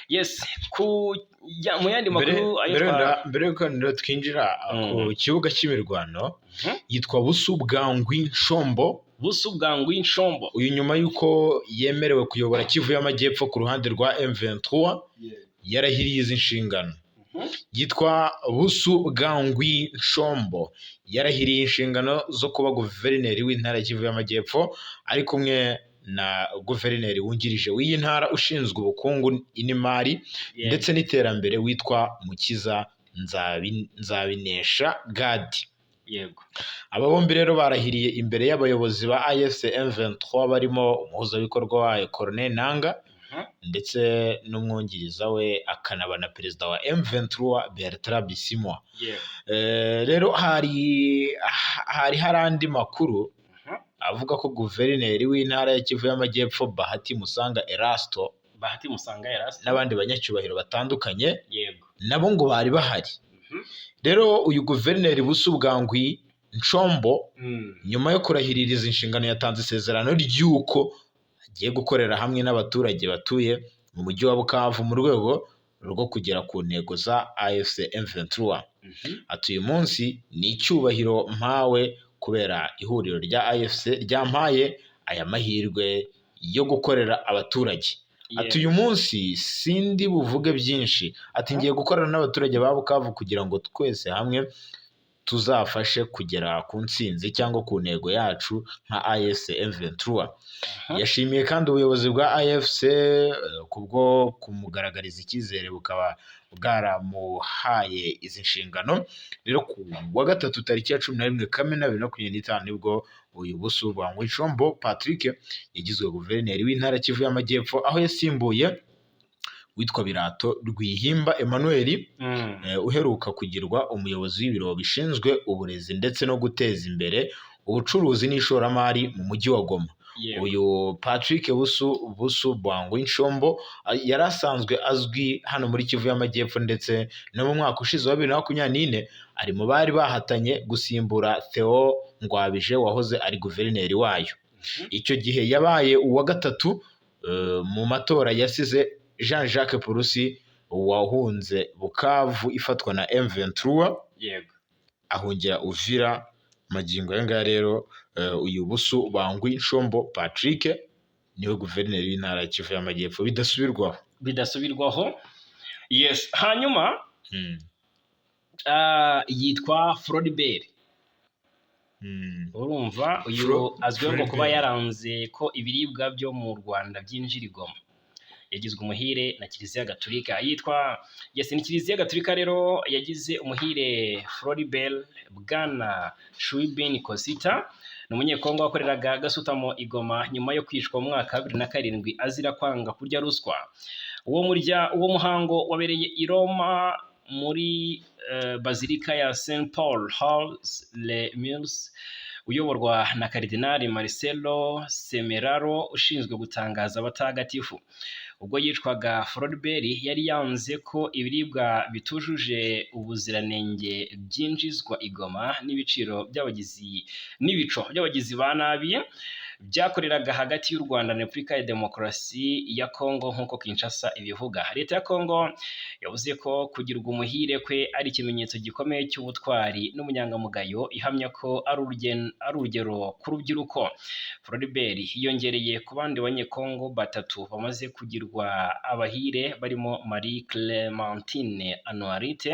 Speaker 3: Yes, ku ya, mu yandi
Speaker 1: Mbere
Speaker 3: makuru ayo
Speaker 1: mbere mbere yuko rero twinjira ku kibuga cy'imirwano, yitwa Busu Bwangwi Nshombo.
Speaker 3: Busu Bwangwi Nshombo.
Speaker 1: Uyu nyuma y'uko yemerewe kuyobora Kivu y'Amajyepfo ku ruhande rwa M23, yarahiriye izi nshingano. Yitwa Busu Bwangwi Nshombo, yarahiriye inshingano zo kuba guverineri w'intara ya Kivu y'Amajyepfo ari kumwe na guverineri wungirije w'iyi ntara ushinzwe ubukungu n'imari ndetse n'iterambere witwa Mukiza Nzabinesha Gadi. Aba bombi rero barahiriye imbere y'abayobozi ba AFC M23 barimo umuhuzabikorwa wayo Corneille Nanga ndetse n'umwungiriza we akanaba na perezida wa M23 Bertrand Bisimwa. Rero hari andi makuru avuga ko guverineri w'intara ya Kivu y'Amajyepfo Bahati Musanga Erasto
Speaker 3: Bahati Musanga Erasto
Speaker 1: n'abandi banyacyubahiro batandukanye nabo ngo bari bahari. Rero uyu guverineri Busu Bwangwi Nshombo, nyuma yo kurahirira izi nshingano, yatanze isezerano ry'uko agiye gukorera hamwe n'abaturage batuye mu mujyi wa Bukavu mu rwego rwo kugera ku ntego za AFC M23. Ati: "Uyu munsi ni icyubahiro mpawe kubera ihuriro rya AFC ryampaye aya mahirwe yo gukorera abaturage." Ati: "Uyu munsi sindi buvuge byinshi." Ati: "Ngiye gukorana n'abaturage ba Bukavu kugira ngo twese hamwe tuzafashe kugera ku ntsinzi cyangwa ku ntego yacu nka AFC M23." Yashimiye kandi ubuyobozi bwa AFC kubwo kumugaragariza icyizere bukaba bwaramuhaye izi nshingano. Rero ku wa gatatu tariki ya 11 Kamena 2025 nibwo uyu Busu Bwangwi Nshombo Patrick yagizwe guverineri w'intara Kivu y'Amajyepfo, aho yasimbuye witwa Birato Rwihimba Emmanuel, uheruka kugirwa umuyobozi w'ibiro bishinzwe uburezi ndetse no guteza imbere ubucuruzi n'ishoramari mu mujyi wa Goma. Uyu Patrick Busu Bwangwi Nshombo yari asanzwe azwi hano muri Kivu y'Amajyepfo, ndetse no mu mwaka ushize wa 2024 ari mu bari bahatanye gusimbura Theo Ngwabije wahoze ari guverineri wayo. Icyo gihe yabaye uwa gatatu mu matora yasize Jean Jacques Purusi wahunze Bukavu ifatwa na M23, ahungira Uvira. Magingo aya ngaya rero uyu Busu Bangwi Nshombo Patrick niwe guverineri w'intara ya Kivu y'Amajyepfo bidasubirwaho.
Speaker 3: Bidasubirwaho, yes. Hanyuma yitwa Floribert. Urumva uyu azwiho ngo kuba
Speaker 4: Floribert.
Speaker 3: yaranze ko ibiribwa byo mu Rwanda byinjira i Goma. Yagizwe umuhire na Kiliziya Gatulika. Yitwa, yes, ni Kiliziya Gatulika rero yagize umuhire Floribert Bwana Shuibin Kosita. Ni Umunyekongo wakoreraga gasutamo i Goma nyuma yo kwicwa mu mwaka wa 2007 azira kwanga kurya ruswa. Uwo muhango wabereye i Roma muri Bazilika ya Saint Paul Hors les Murs, uyoborwa na Karidinali Marcello Semeraro ushinzwe gutangaza abatagatifu. Ubwo yicwaga, Floribert yari yanze ko ibiribwa bitujuje ubuziranenge byinjizwa i Goma n'ibiciro by'abagizi n'ibico by'abagizi ba nabi byakoreraga hagati y'u Rwanda na Repubulika ya Demokarasi ya Kongo nk'uko Kinshasa ibivuga. Leta ya Kongo yavuze ko kugirwa umuhire kwe ari ikimenyetso gikomeye cy'ubutwari n'ubunyangamugayo, ihamya ko ari urugero ku rubyiruko. Floribert yiyongereye ku bandi Banyekongo batatu bamaze kugirwa abahire, barimo Marie Clementine Anuarite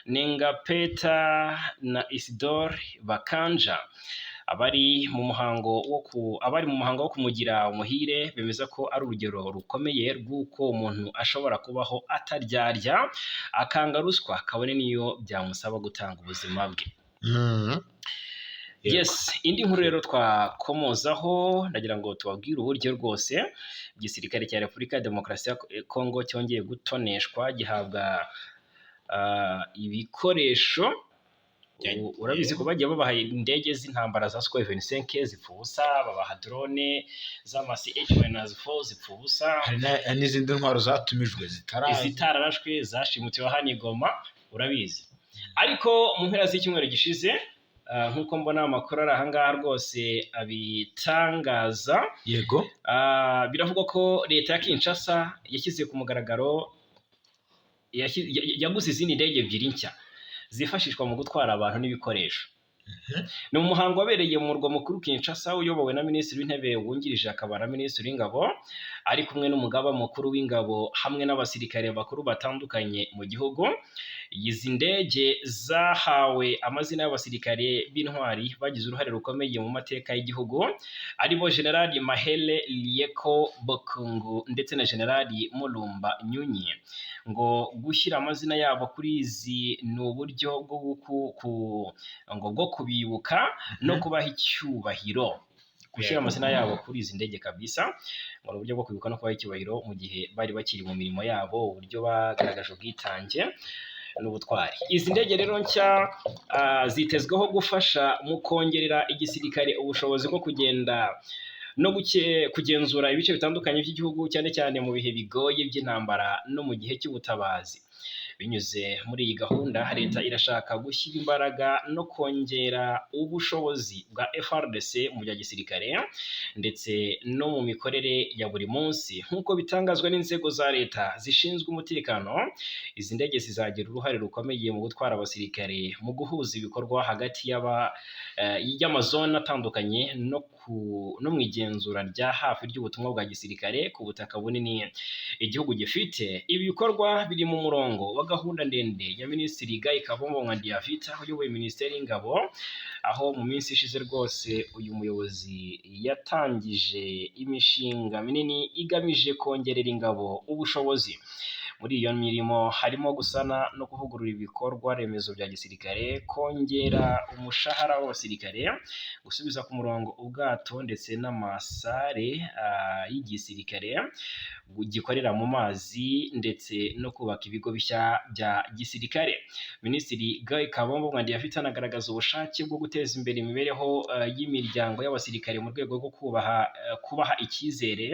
Speaker 3: Nengapeta na Isidore Bakanja. Abari mu muhango wo kumugira umuhire bemeza ko ari urugero rukomeye rw'uko umuntu ashobora kubaho ataryarya, akanga ruswa kabone n'iyo byamusaba gutanga ubuzima bwe. Yes, indi nkuru rero twakomozaho, ndagira ngo tubabwire uburyo rwose igisirikare cya Repubulika ya Demokarasi ya Kongo cyongeye gutoneshwa, gihabwa ibikoresho. Urabizi ko bagiye babaha indege z'intambara za Sukhoi 25 zipfa ubusa, babaha drone z'ama CH-4 zipfa ubusa.
Speaker 1: Hari n'izindi ntwaro zatumijwe zitaraza.
Speaker 3: Izitararashwe zashimutiwe hano i Goma, urabizi. Ariko mu mpera z'icyumweru gishize, nk'uko mbona amakuru ari ahangaha rwose abitangaza, biravugwa ko leta ya Kinshasa yashyize ku mugaragaro yaguze izindi ndege ebyiri nshya zifashishwa mu gutwara abantu n'ibikoresho. Ni umuhango wabereye mu murwa mukuru Kinshasa, uyobowe na Minisitiri w'Intebe wungirije akaba na Minisitiri w'Ingabo, ari kumwe n'umugaba mukuru w'ingabo hamwe n'abasirikare bakuru batandukanye mu gihugu. Izi ndege zahawe amazina y'abasirikare b'intwari bagize uruhare rukomeye mu mateka y'igihugu, aribo Generali Mahele Lieko Bokungu ndetse na Generali Mulumba Nyunyi. Ngo gushyira amazina yabo kuri izi ni uburyo bwo ngo bwo kubibuka no kubaha icyubahiro. Gushyira amazina yabo kuri izi ndege kabisa ngo ni uburyo bwo kwibuka no kubaha icyubahiro mu gihe bari bakiri mu mirimo yabo, uburyo bagaragaje ubwitange n'ubutwari. Izi ndege rero nshya zitezweho gufasha mu kongerera igisirikare ubushobozi bwo kugenda no kugenzura ibice bitandukanye by'igihugu, cyane cyane mu bihe bigoye by'intambara no mu gihe cy'ubutabazi. Binyuze muri iyi gahunda, leta irashaka gushyira imbaraga no kongera ubushobozi bwa FARDC mu bya gisirikare ndetse no mu mikorere ya buri munsi. Nk'uko bitangazwa n'inzego za leta zishinzwe umutekano, izi ndege zizagira uruhare rukomeye mu gutwara abasirikare, mu guhuza ibikorwa hagati y'amazone atandukanye no mu igenzura rya hafi ry'ubutumwa bwa gisirikare ku butaka bunini igihugu gifite. Ibi bikorwa biri mu murongo wa gahunda ndende ya Minisitiri Guy Kabombo Muadiamvita uyoboye Minisiteri y'Ingabo, aho mu minsi ishize rwose uyu muyobozi yatangije imishinga minini igamije kongerera ingabo ubushobozi. Muri iyo mirimo harimo gusana no kuvugurura ibikorwa remezo bya gisirikare, kongera umushahara w'abasirikare, gusubiza ku murongo ubwato ndetse n'amasare y'igisirikare gikorera mu mazi, ndetse no kubaka ibigo bishya bya gisirikare. Minisitiri Guy Kabombo Muadiamvita anagaragaza ubushake bwo guteza imbere imibereho y'imiryango y'abasirikare mu rwego rwo kubaha icyizere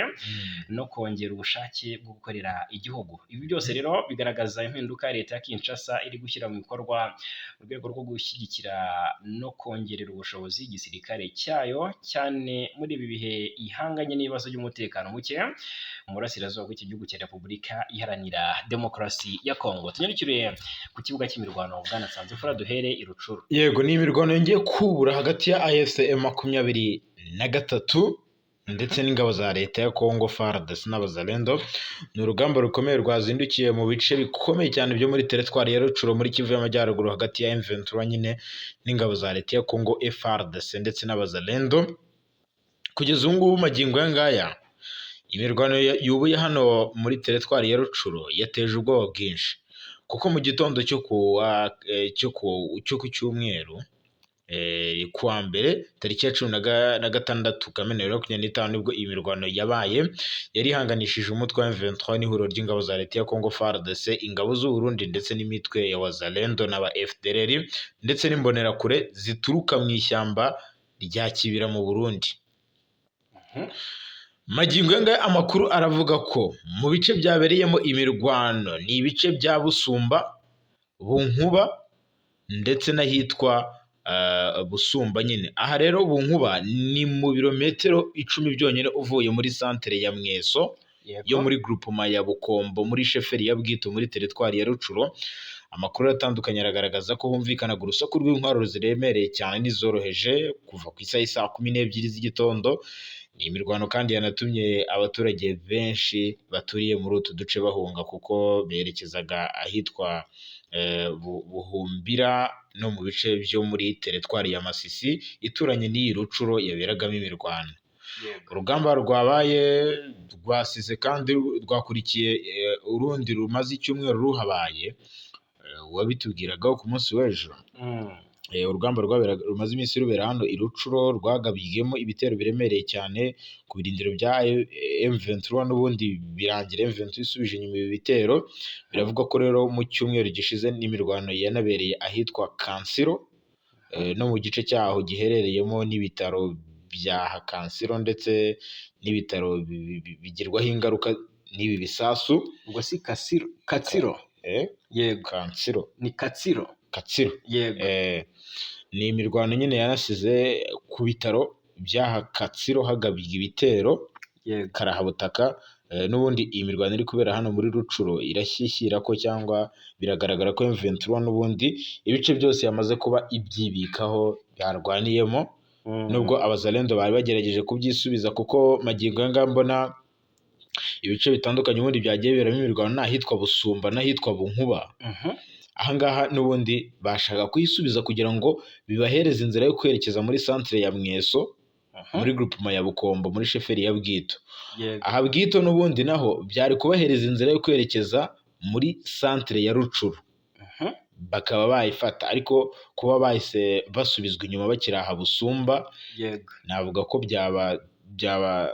Speaker 3: no kongera ubushake bwo gukorera igihugu. Ibi byose rero bigaragaza impinduka leta ya Kinshasa iri gushyira mu bikorwa mu rwego rwo gushyigikira no kongerera ubushobozi igisirikare cyayo, cyane muri ibi bihe ihanganye n'ibibazo by'umutekano muke mu burasirazuba bw'iki gihugu cya Repubulika Iharanira Demokarasi ya Kongo. Tunyarukire ku kibuga cy'imirwano, bwana Nsanzimfura, duhere i Rutshuru.
Speaker 1: Yego, ni imirwano yongeye kubura hagati ya AFC M23 ndetse n'ingabo za leta ya Congo FARDC n'Abazalendo. Ni urugamba rukomeye rwazindukiye mu bice bikomeye cyane byo muri teritwari ya Rutshuru muri Kivu y'Amajyaruguru, hagati ya M23 nyine n'ingabo za leta ya Congo FARDC ndetse n'Abazalendo. Kugeza ubu ngubu, magingo aya ngaya, imirwano yubuye hano muri teritwari ya Rutshuru yateje ubwoba bwinshi, kuko mu gitondo cyo ku cyumweru, kuwa mbere tariki ya 16 Kamena 2025, nibwo iyi mirwano yabaye. Yari ihanganishije umutwe wa M23 n'ihuriro ry'ingabo za leta ya Congo FARDC, ingabo z'u Burundi ndetse n'imitwe ya Wazalendo n'aba FDLR ndetse n'imbonerakure zituruka mu ishyamba rya Kibira mu Burundi. Magingo aya ngaya, amakuru aravuga ko mu bice byabereyemo imirwano ni ibice bya Busumba, Bunkuba ndetse n'ahitwa Busumba nyine. Aha rero Bunkuba ni mu birometero 10 byonyine uvuye muri santere ya Mweso yo muri groupement ya Bukombo, muri sheferi ya Bwito, muri teritwari ya Rutshuru. Amakuru atandukanye aragaragaza ko humvikanaga urusaku rw'intwaro ziremereye cyane n'izoroheje kuva ku isaha y'isaa 12 z'igitondo. Ni imirwano kandi yanatumye abaturage benshi baturiye muri utu duce bahunga, kuko berekezaga ahitwa Buhumbira no mu bice byo muri teritwari ya Masisi ituranye n'iyi Rutshuru yaberagamo imirwano. Urugamba rwabaye rwasize kandi rwakurikiye urundi rumaze icyumweru ruhabaye, wabitubwiragaho ku munsi w'ejo. Urugamba rumaze iminsi rubera hano i Rutshuru rwagabwemo ibitero biremereye cyane ku birindiro bya M23, n'ubundi birangira M23 isubije inyuma ibi bitero. Biravugwa ko rero mu cyumweru gishize n'imirwano yanabereye ahitwa Kansiro, no mu gice cyaho giherereyemo n'ibitaro bya Kansiro, ndetse n'ibitaro bigirwaho ingaruka n'ibi bisasu.
Speaker 3: Ubwo si Kasiro, Katsiro? Yego.
Speaker 1: Kansiro.
Speaker 3: Ni Katsiro.
Speaker 1: Katsiro.
Speaker 3: Yego.
Speaker 1: Ni imirwano nyine yanasize ku bitaro by'aha Katsiro hagabwa ibitero karahabutaka. N'ubundi iyi mirwano iri kubera hano muri Rutshuru irashyishyira ko, cyangwa biragaragara ko M23 n'ubundi ibice byose yamaze kuba ibyibikaho byarwaniyemo, nubwo Abazalendo bari bagerageje kubyisubiza, kuko magingo aya ngaya mbona ibice bitandukanye ubundi byagiye biberamo imirwano ni ahitwa Busumba n'ahitwa Bunkuba. Ahangaha n'ubundi bashaka kuyisubiza kugira ngo bibahereze inzira yo kwerekeza muri centre ya Mweso, muri groupement ya Bukombo, muri sheferi ya Bwito. Aha Bwito n'ubundi naho byari kubahereza inzira yo kwerekeza muri centre ya Rutshuru, bakaba bayifata, ariko kuba bahise basubizwa inyuma bakiri aha Busumba, navuga ko byaba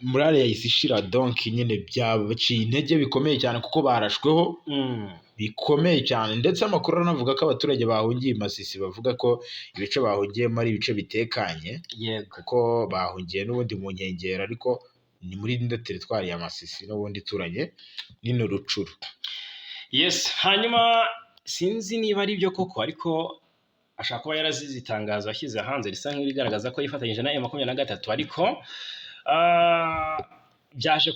Speaker 1: morale yahise ishira, donc nyine byabaciye intege bikomeye cyane, kuko barashweho bikomeye cyane. Ndetse amakuru aranavuga ko abaturage bahungiye i Masisi bavuga ko ibice bahungiyemo ari ibice bitekanye, kuko bahungiye n'ubundi mu nkengero, ariko ni muri ino teritwari ya Masisi n'ubundi ituranye n'ino Rutshuru.
Speaker 3: Yes, hanyuma sinzi niba ari byo koko, ariko ashobora kuba yarazize itangazo yashyize hanze risa nk'irigaragaza ko yifatanyije na M23, ariko byaje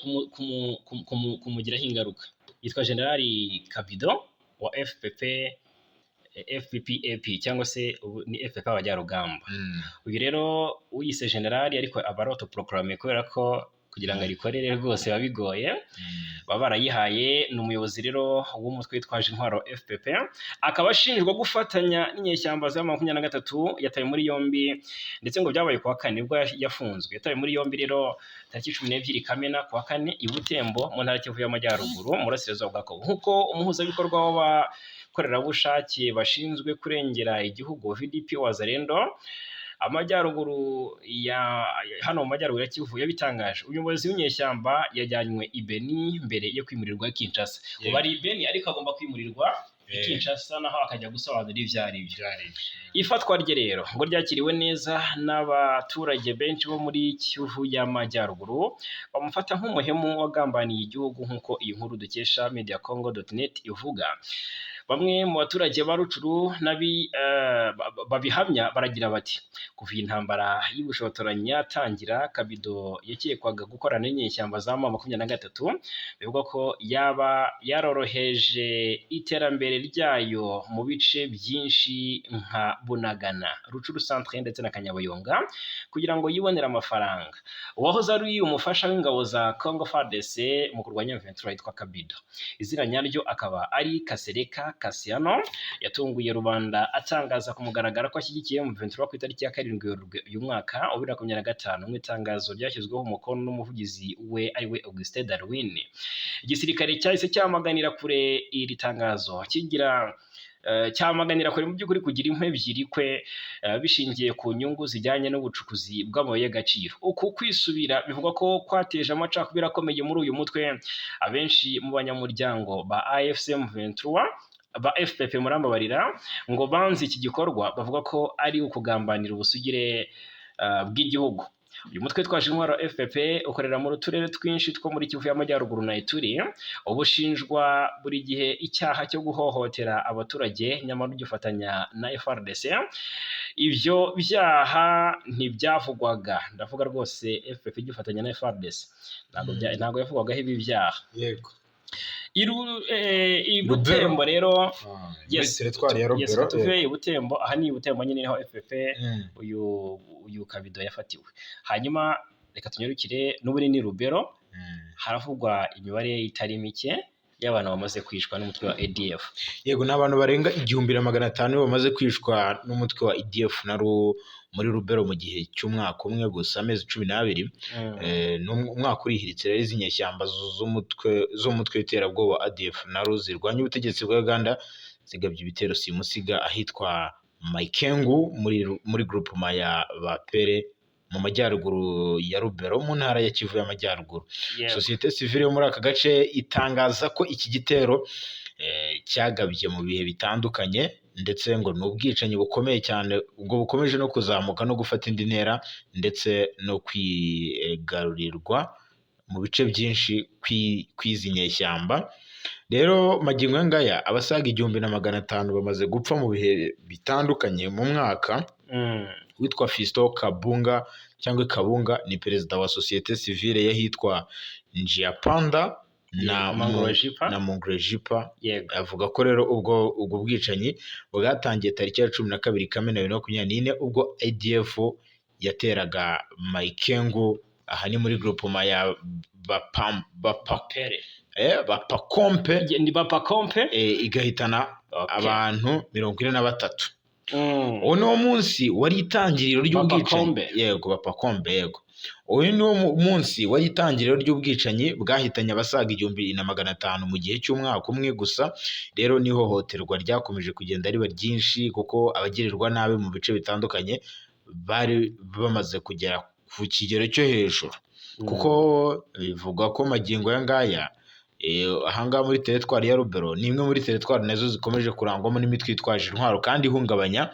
Speaker 3: kumugiraho ingaruka. Yitwa Generali Kabido wa FPP, FPPAP, cyangwa se ubu ni FPP Abajyarugamba. Uyu rero uyise generali, ariko aba ari autoproclamé, kubera ko kugira ngo arikorere rwose biba bigoye, baba barayihaye. Ni umuyobozi rero w'umutwe witwaje intwaro FPP, akaba ashinjwa gufatanya n'inyeshyamba za 23. Yatawe muri yombi, ndetse ngo byabaye kuwa kane nibwo yafunzwe. Yatawe muri yombi rero tariki 12 Kamena, kuwa kane, i Butembo mu ntara ya Kivu y'Amajyaruguru mu burasirazuba bwa Kongo, nk'uko umuhuzabikorwa w'abakorerabushake bashinzwe kurengera igihugu VDP Wazalendo amajyaruguru ya hano mu majyaruguru ya Kivu yabitangaje. Umuyobozi w'inyeshyamba yajyanywe i Beni mbere yo kwimurirwa i Kinshasa. Ubu ari i Beni, ariko agomba kwimurirwa i Kinshasa, naho akajya gusobanura ibyo ari byo. Ifatwa rye rero ngo ryakiriwe neza n'abaturage benshi bo muri Kivu y'Amajyaruguru, bamufata nk'umuhemu wagambaniye igihugu, nk'uko iyi nkuru dukesha mediacongo.net ivuga. Bamwe mu baturage ba Rutshuru babihamya baragira bati: "Kuva iyi ntambara y'ubushotoranyi yatangira, Kabido yakekwaga gukorana n'inyeshyamba za M23, bivugwa ko yaba yaroroheje iterambere." ryayo mu bice byinshi nka Bunagana, Rucuru Centre ndetse na Kanyabayonga kugira ngo yibonere amafaranga. Uwahoze ari umufasha w'ingabo za Congo FARDC mu kurwanya M23 yitwa Kabido, izina nyaryo akaba ari Kasereka Kasiano, yatunguye rubanda atangaza ku mugaragaro ko ashyigikiye M23 ku itariki ya 7 Werurwe uyu mwaka wa 2025 mu itangazo ryashyizweho umukono n'umuvugizi we ariwe Augustin Darwin. Igisirikare cyahise cyamaganira kure iri tangazo, kigira cyamaganira kure mu by'ukuri kugira impu ebyiri kwe bishingiye ku nyungu zijyanye n'ubucukuzi bw'amabuye y'agaciro. Uku kwisubira bivugwa ko kwateje amacakubiri akomeye muri uyu mutwe. Abenshi mu banyamuryango ba AFC M23, ba FPP murambabarira, ngo banze iki gikorwa bavuga ko ari ukugambanira ubusugire bw'igihugu. Uyu mutwe twaje intwaro FPP ukorera mu turere twinshi two muri Kivu y'Amajyaruguru na Ituri, uba ushinjwa buri gihe icyaha cyo guhohotera abaturage nyamara ugifatanya na FARDC. Ibyo byaha ntibyavugwaga, ndavuga rwose FPP igifatanya na FARDC ntabwo yavugwagaho ibi byaha. I
Speaker 4: Rubero.
Speaker 3: Butembo rero.
Speaker 4: Muri
Speaker 3: Yes,
Speaker 4: teritwari ya
Speaker 3: yes,
Speaker 4: Rubero.
Speaker 3: Tuve i Butembo, aha ni i Butembo nyine niho FPP uyu Kabido yafatiwe. Hanyuma reka tunyarukire n'ubundi ni Rubero, haravugwa imibare itari mike y'abantu bamaze kwicwa n'umutwe wa ADF.
Speaker 1: Yego, ni abantu barenga 1500 bamaze kwicwa n'umutwe wa ADF na muri Rubero mu gihe cy'umwaka umwe gusa, amezi 12. Ni umwaka urihiritse rero izi nyeshyamba z'umutwe w'iterabwoba ADF na zirwanya ubutegetsi bwa Uganda zigabye ibitero simusiga ahitwa Maikengu muri groupement ya Bapere mu majyaruguru ya Rubero mu ntara ya Kivu y'Amajyaruguru. Sosiyete sivile yo muri aka gace itangaza ko iki gitero cyagabye mu bihe bitandukanye, ndetse ngo ni ubwicanyi bukomeye cyane ubwo bukomeje no kuzamuka no gufata indi ntera ndetse no kwigarurirwa mu bice byinshi kw'izi nyeshyamba. Rero magingo aya ngaya abasaga 1500 bamaze gupfa mu bihe bitandukanye mu mwaka. Witwa Fiston Kabunga cyangwa Kabunga ni perezida wa sosiyete sivile y'ahitwa Njiapanda na
Speaker 3: Mangorojipa.
Speaker 1: na Mongrejipa. Avuga ko rero ubwo bwicanyi bwatangiye tariki ya 12 Kamena 2024 ubwo ADF yateraga Maikengu, aha ni muri groupement ya Bapam, Bapa,
Speaker 3: Pere.
Speaker 1: Bapakompe.
Speaker 3: Ni Bapakompe.
Speaker 1: Igahitana abantu 43. Uwo ni wo munsi wari itangiriro ry'ubwicanyi.
Speaker 3: Bapakombe.
Speaker 1: Yego, Bapakombe, yego. Uyu ni wo munsi wari itangiriro ry'ubwicanyi bwahitanye abasaga 1500 mu gihe cy'umwaka umwe gusa. Rero n'ihohoterwa ryakomeje kugenda riba ryinshi kuko abagirirwa nabi mu bice bitandukanye bari bamaze kugera ku kigero cyo hejuru, kuko bivugwa ko magingo aya ngaya ahangaha muri teritwari ya Rubero ni imwe muri teritwari nazo zikomeje kurangwamo n'imitwe yitwaje intwaro kandi ihungabanya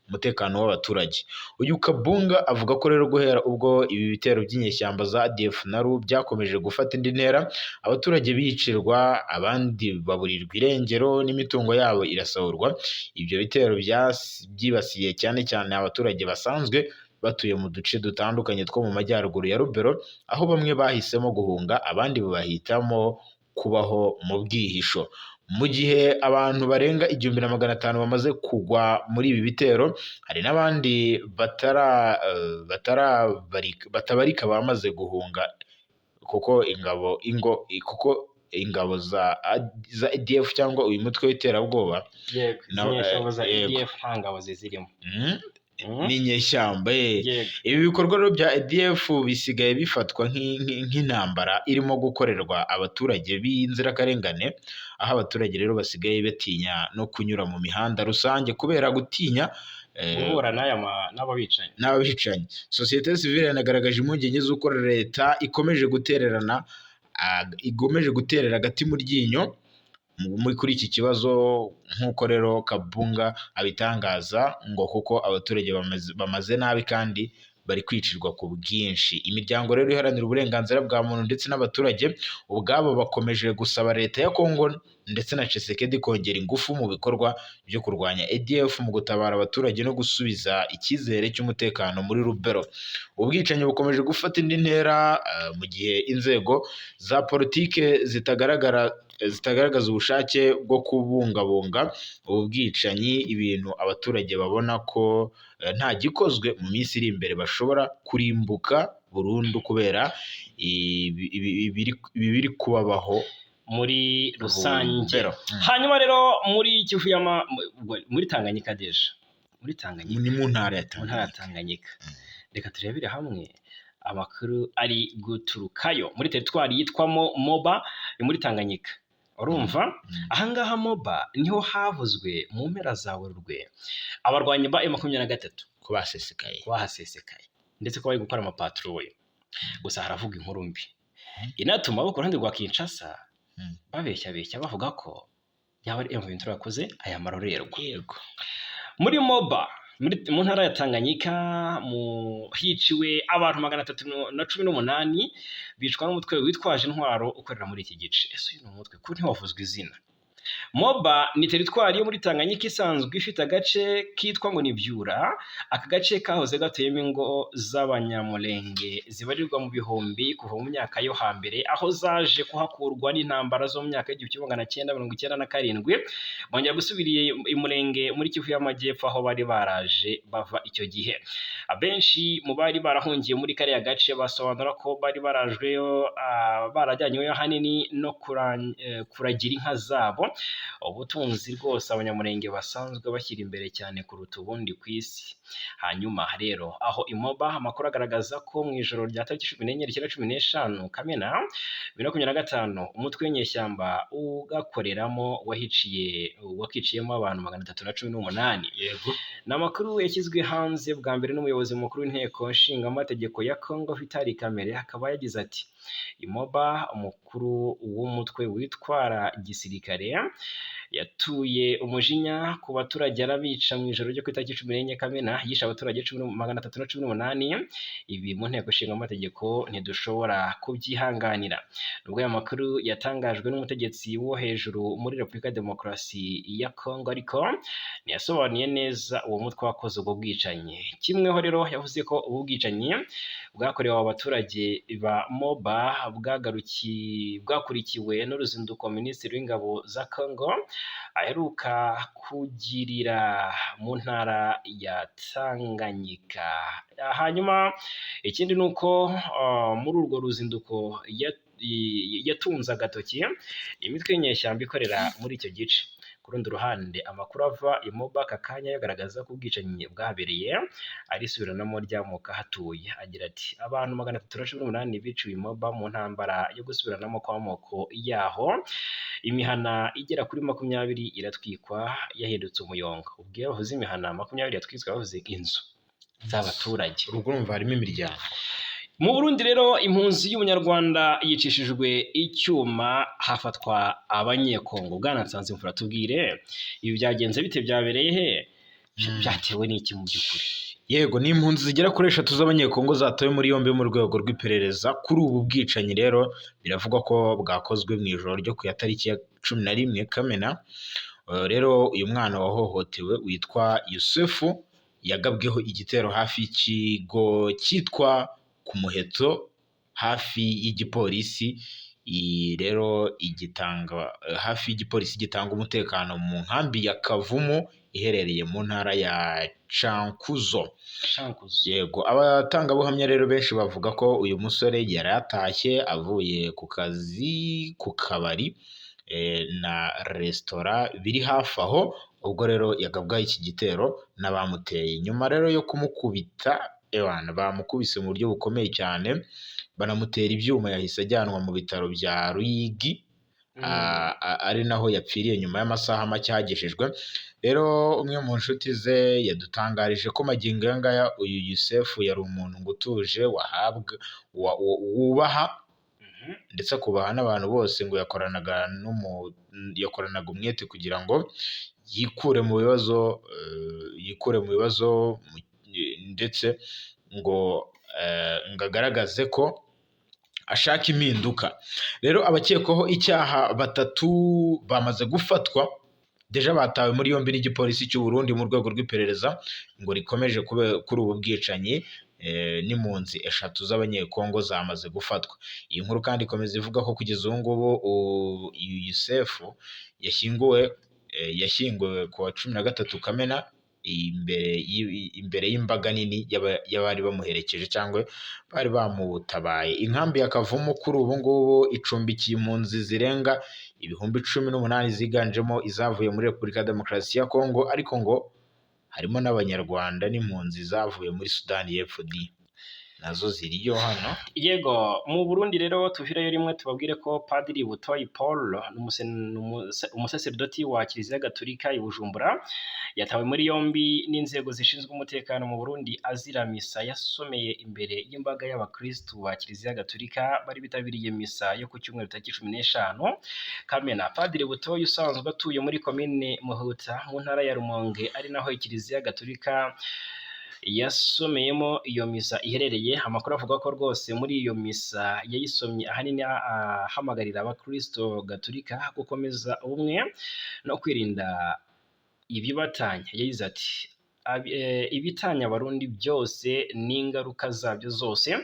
Speaker 1: umutekano w'abaturage. Uyu Kabunga avuga ko rero guhera ubwo ibi bitero by'inyeshyamba za ADF na RU byakomeje gufata indi ntera, abaturage bicirwa, abandi baburirwa irengero n'imitungo yabo irasahurwa. Ibyo bitero byibasiye cyane cyane abaturage basanzwe batuye mu duce dutandukanye two mu majyaruguru ya Rubero, aho bamwe bahisemo guhunga abandi bahitamo kubaho mu bwihisho. Mu gihe abantu barenga 1500 bamaze kugwa muri ibi bitero, hari n'abandi batabarika bamaze guhunga kuko ingabo ingo kuko ingabo za ADF cyangwa uyu mutwe w'iterabwoba
Speaker 3: Izi nyeshyamba za
Speaker 1: yego.
Speaker 3: ADF nta ngabo zizirimo.
Speaker 1: Ni inyeshyamba. Ibi bikorwa rero bya ADF bisigaye bifatwa nk'intambara irimo gukorerwa abaturage b'inzirakarengane, aho abaturage rero basigaye batinya no kunyura mu mihanda rusange kubera gutinya
Speaker 3: Guhura n'aya n'aba bicanyi.
Speaker 1: N'abicanyi. Sosiyete sivile yanagaragaje impungenge z'uko leta ikomeje gutererana ikomeje guterera agati mu ryinyo kuri iki kibazo, nk'uko rero Kabunga abitangaza, ngo kuko abaturage bamaze nabi kandi bari kwicirwa ku bwinshi. Imiryango rero iharanira uburenganzira bwa muntu ndetse n'abaturage ubwabo bakomeje gusaba leta ya Kongo ndetse na Tshisekedi kongera ingufu mu bikorwa byo kurwanya ADF mu gutabara abaturage no gusubiza icyizere cy'umutekano muri Rubero. Ubwicanyi bukomeje gufata indi ntera mu gihe inzego za politike zitagaragara zitagaragaza ubushake bwo kubungabunga ubu bwicanyi, ibintu abaturage babona ko nta gikozwe mu minsi iri imbere bashobora kurimbuka burundu kubera ibi biri kubabaho
Speaker 3: muri rusange.
Speaker 1: Rubero.
Speaker 3: Hanyuma rero muri Kivu muri Tanganyika, déjà muri Tanganyika,
Speaker 1: Ni mu ntara ya
Speaker 3: mu ntara ya
Speaker 1: Tanganyika.
Speaker 3: Tanganyika. Reka turebere hamwe amakuru ari guturukayo muri teritwari yitwamo Moba, ni muri Tanganyika, urumva? Ahangaha Moba niho havuzwe mu mpera za Werurwe abarwanyi ba M23
Speaker 1: Ko basesekaye.
Speaker 3: Bahasesekaye, ndetse ko bari gukora amapatrouille. Gusa haravuga inkuru mbi inatuma abo ku ruhande rwa Kinshasa babeshyabeshya bavuga ko yaba ari M23 yakoze aya marorerwa. Muri Moba, mu ntara ya Tanganyika, mu hiciwe abantu 318, bicwa n'umutwe witwaje intwaro ukorera muri iki gice. Ese uyu ni umutwe ko ntiwavuzwe izina? Moba ni teritwari yo muri Tanganyika isanzwe ifite agace kitwa ngo ni Byura. Aka gace kahoze gatuyemo ingo z'Abanyamulenge zibarirwa mu bihumbi kuva mu myaka yo hambere, aho zaje kuhakurwa n'intambara zo mu myaka y'1997, bongera gusubira i Murenge muri Kivu y'Amajyepfo, aho bari baraje bava icyo gihe. Abenshi mu bari barahungiye muri kariya gace basobanura ko bari barajweyo, barajyanyweyo ahanini no kuragira inka zabo, ubutunzi rwose Abanyamurenge basanzwe bashyira imbere cyane kuruta ubundi ku isi. Hanyuma rero aho i Moba, amakuru agaragaza ko mu ijoro rya tariki 14 rishyira 15 Kamena 2025, umutwe w'inyeshyamba ugakoreramo wahiciye, wakiciyemo abantu 318. Ni amakuru yashyizwe hanze bwa mbere n'umuyobozi mukuru w'inteko nshingamategeko ya Congo, Vital Kamerhe, akaba yagize ati: "I Moba, umukuru w'umutwe witwara gisirikare yatuye umujinya ku baturage, arabica mu ijoro ryo ku itariki 14 Kamena. Yishe abaturage 318. Ibi mu nteko nshingamategeko ntidushobora kubyihanganira." Nubwo aya makuru yatangajwe n'umutegetsi wo hejuru muri Repubulika ya Demokarasi ya Congo, ariko ntiyasobanuye neza uwo mutwe wakoze ubwo bwicanyi. Kimweho rero yavuze ko ubu bwicanyi bwakorewe abo baturage ba Moba bwakurikiwe n'uruzinduko Minisitiri w'Ingabo za Congo aheruka kugirira mu ntara ya Tanganyika. Hanyuma ikindi ni uko muri urwo ruzinduko yatunze agatoki imitwe y'inyeshyamba ikorera muri icyo gice. Ku rundi ruhande, amakuru ava i Moba aka kanya agaragaza ko ubwicanyi bwahabereye ari isubiranamo ry'amoko ahatuye. Agira ati: "Abantu 318 biciwe i Moba mu ntambara yo gusubiranamo kw'amoko yaho, imihana igera kuri 20 iratwikwa, yahindutse umuyonga." Ubwo iyo bavuze imihana 20 yatwitswe, bavuze inzu z'abaturage.
Speaker 1: Ubwo urumva harimo imiryango.
Speaker 3: Mu Burundi rero, impunzi y'Umunyarwanda yicishijwe icyuma, hafatwa Abanyekongo. Bwana Nsanzimfura, tubwire, ibi byagenze bite? Byabereye he? Byatewe n'iki mu by'ukuri?
Speaker 1: Yego, ni impunzi zigera kuri eshatu z'Abanyekongo zatawe muri yombi mu rwego rw'iperereza kuri ubu bwicanyi. Rero biravugwa ko bwakozwe mu ijoro ryo ku ya tariki ya 11 Kamena. Rero uyu mwana wahohotewe witwa Yusufu yagabweho igitero hafi y'ikigo cyitwa ku Muheto, hafi y'igipolisi. Iyi rero igitanga hafi y'igipolisi gitanga umutekano mu nkambi ya Kavumu iherereye mu ntara ya Cankuzo.
Speaker 3: Cankuzo.
Speaker 1: Yego, abatangabuhamya rero benshi bavuga ko uyu musore yari atashye avuye ku kazi ku kabari na resitora biri hafi aho, ubwo rero yagabwaho iki gitero n'abamuteye. Nyuma rero yo kumukubita, ewana bamukubise mu buryo bukomeye cyane, banamutera ibyuma, yahise ajyanwa mu bitaro bya Ruyigi, ari naho yapfiriye nyuma y'amasaha make ahagejejwe. Rero umwe mu nshuti ze yadutangarije ko magingo aya ngaya uyu Yusefu yari umuntu ngo utuje, wahabwa wubaha ndetse akubaha n'abantu bose, ngo yakoranaga umwete kugira ngo yikure mu bibazo, ndetse ngo agaragaze ko ashaka impinduka. Rero abakekwaho icyaha batatu bamaze gufatwa, déjà batawe muri yombi n'igipolisi cy'u Burundi mu rwego rw'iperereza ngo rikomeje kuri ubu bwicanyi. n'impunzi 3 z'Abanyekongo zamaze gufatwa. Iyi nkuru kandi ikomeza ivuga ko kugeza ubu ngubu uyu Yusefu yashyinguwe ku wa 13 Kamena imbere y'imbaga nini y'abari bamuherekeje cyangwa bari bamutabaye. Inkambi ya Kavumu kuri ubu ngubu icumbikiye impunzi zirenga 18,000 ziganjemo izavuye muri Repubulika ya Demokarasi ya Kongo, ariko ngo harimo n'Abanyarwanda n'impunzi zavuye muri Sudani y'Epfo di nazo ziriyo hano.
Speaker 3: Yego, mu Burundi rero tuvireyo rimwe tubabwire ko Padiri Butoyi Paul umusaseridoti wa Kiliziya Gatolika i Bujumbura yatawe muri yombi n'inzego zishinzwe umutekano mu Burundi azira misa yasomeye imbere y'imbaga y'abakristu ba Kiliziya Gatolika bari bitabiriye misa yo ku cyumweru tariki 15 Kamena. Padiri Butoyi usanzwe atuye muri komine Muhuta mu ntara ya Rumonge, ari naho Kiliziya Gatolika yasomeyemo iyo misa iherereye. Amakuru avuga ko rwose muri iyo misa yayisomye ahanini ahamagarira abakristo gatolika gukomeza ubumwe no kwirinda ibibatanya. Yagize ati ibitanya Abarundi byose n'ingaruka zabyo zose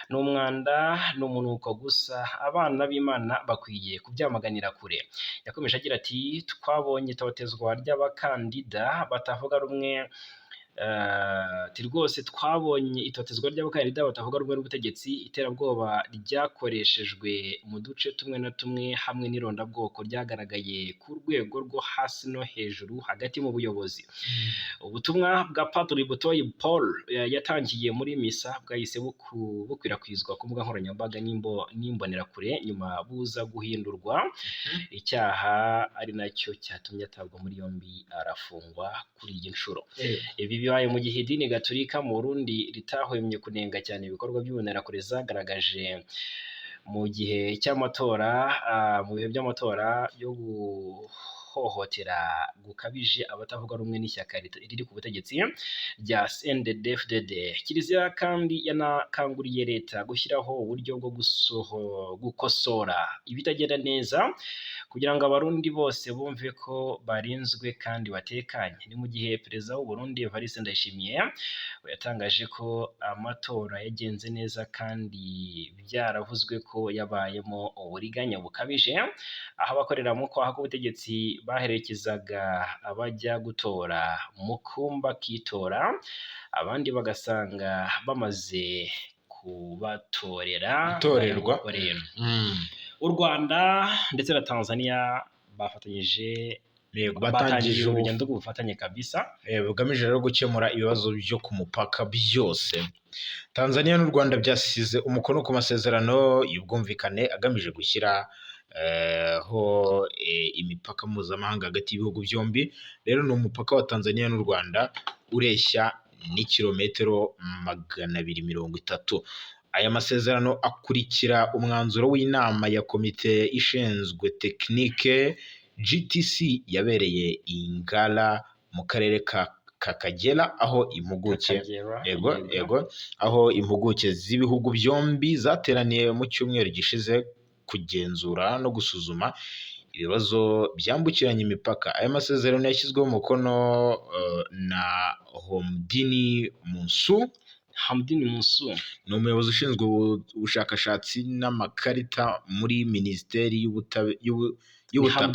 Speaker 3: ni umwanda, ni umunuko gusa, abana b'Imana bakwiye kubyamaganira kure. Yakomeje agira ati twabonye itotezwa ry'abakandida batavuga rumwe, ati rwose twabonye itotezwa ry'abakandida batavuga rumwe n'ubutegetsi, iterabwoba ryakoreshejwe mu duce tumwe na tumwe, hamwe n'irondabwoko ryagaragaye ku rwego rwo hasi no hejuru hagati mu buyobozi. Ubutumwa bwa Padiri Butoyi Paul yatangiye muri misa bwahise bukwirakwizwa ku mbuga nkoranyambaga n'imbonerakure, nyuma buza guhindurwa icyaha, ari nacyo cyatumye atabwa muri yombi arafungwa kuri iyi nshuro. Ibi bibaye mu gihe idini Gatolika mu Burundi ritahwemye kunenga cyane ibikorwa by'imbonerakure zagaragaje mu gihe cy'amatora, mu bihe by'amatora yo guhohotera gukabije abatavuga rumwe n'ishyaka riri ku butegetsi rya CNDD-FDD. Kiliziya kandi yanakanguriye leta gushyiraho uburyo bwo gukosora ibitagenda neza kugira ngo Abarundi bose bumve ko barinzwe kandi batekanye. Ni mu gihe Perezida w'u Burundi Evariste Ndayishimiye we yatangaje ko amatora yagenze neza kandi byaravuzwe ko yabayemo uburiganya bukabije, aho abakorera mu kwaha k'ubutegetsi baherekezaga abajya gutora mu kumba k'itora, abandi bagasanga bamaze kubatorera.
Speaker 1: Gutorerwa.
Speaker 3: Rero u Rwanda ndetse na Tanzania bafatanyije,
Speaker 1: Yego,
Speaker 3: batangije
Speaker 1: batangije
Speaker 3: urugendo rw'ubufatanye kabisa
Speaker 1: bugamije rero gukemura ibibazo byo ku mupaka byose. Tanzania n'u Rwanda byasize umukono ku masezerano y'ubwumvikane agamije gushyira ho imipaka mpuzamahanga hagati y'ibihugu byombi. Rero ni umupaka wa Tanzania n'u Rwanda ureshya n'ikirometero 230. Aya masezerano akurikira umwanzuro w'inama ya komite ishinzwe tekinike GTC yabereye i Ngara mu karere ka Kagera, aho impuguke
Speaker 3: Akagera,
Speaker 1: yego yego, aho impuguke z'ibihugu byombi zateraniye mu cyumweru gishize kugenzura no gusuzuma ibibazo byambukiranya imipaka. Aya masezerano yashyizweho umukono na Homdini Munsu.
Speaker 3: Hamdini Munsu
Speaker 1: ni umuyobozi ushinzwe ubushakashatsi n'amakarita muri Minisiteri y'Ubutaka.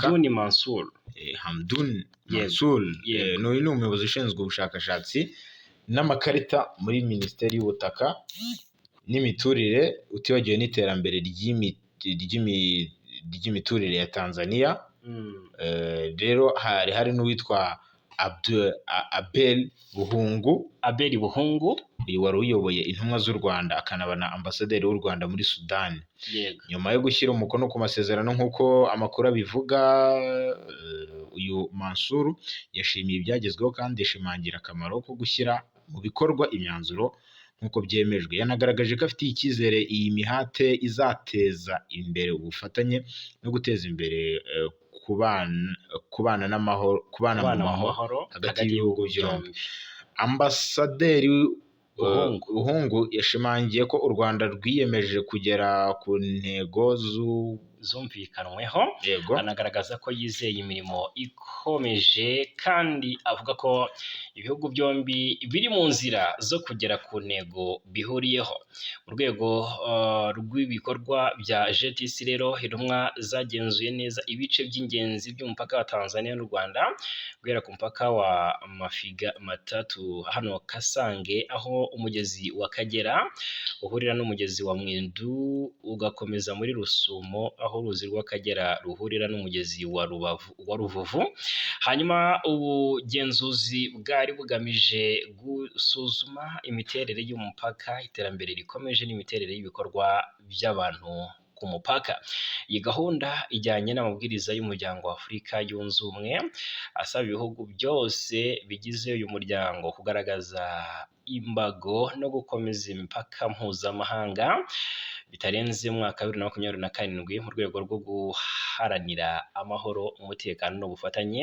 Speaker 3: Hamduni Mansur.
Speaker 1: Hamdun
Speaker 3: Yego,
Speaker 1: Mansour.
Speaker 3: Yego.
Speaker 1: N'uyu ni umuyobozi ushinzwe ubushakashatsi n'amakarita muri Minisiteri y'Ubutaka n'Imiturire, utibagiwe n'iterambere ry'imiturire ya Tanzania. Rero hari n'uwitwa Abel Buhungu.
Speaker 3: Abeli Buhungu.
Speaker 1: Uyu wari uyoboye intumwa z'u Rwanda akanaba na ambasaderi w'u Rwanda muri Sudani. Nyuma yo gushyira umukono ku masezerano, nk'uko amakuru abivuga, uyu Mansur yashimiye ibyagezweho kandi yashimangira akamaro ko gushyira mu bikorwa imyanzuro nk'uko byemejwe. Yanagaragaje ko afitiye icyizere iyi mihate izateza imbere ubufatanye no guteza imbere kubana n'amahoro, kubana mu
Speaker 3: kubana mu
Speaker 1: mahoro
Speaker 3: mahoro
Speaker 1: hagati y'ibihugu byombi. Ambasaderi
Speaker 3: Buhungu.
Speaker 1: Buhungu yashimangiye ko u Rwanda rwiyemeje kugera ku ntego
Speaker 3: zumvikanweho. Anagaragaza ko yizeye imirimo ikomeje, kandi avuga ko ibihugu byombi biri mu nzira zo kugera ku ntego bihuriyeho. Mu rwego rw'ibikorwa bya JTC rero, intumwa zagenzuye neza ibice by'ingenzi by'umupaka wa Tanzania n'u Rwanda, guhera ku mupaka wa Mafiga Matatu hano Kasange, aho umugezi wa Kagera uhurira n'umugezi wa Mwindu, ugakomeza muri Rusumo aho uruzi rw'Akagera ruhurira n'umugezi wa Rubavu wa Ruvuvu. Hanyuma ubugenzuzi bwari bugamije gusuzuma imiterere y'umupaka, iterambere rikomeje n'imiterere y'ibikorwa by'abantu ku mupaka. Iyi gahunda ijyanye n'amabwiriza y'Umuryango wa Afurika Yunze Ubumwe, asaba ibihugu byose bigize uyu muryango kugaragaza imbago no gukomeza imipaka mpuzamahanga bitarenze umwaka wa 2027, mu rwego rwo guharanira amahoro, umutekano n'ubufatanye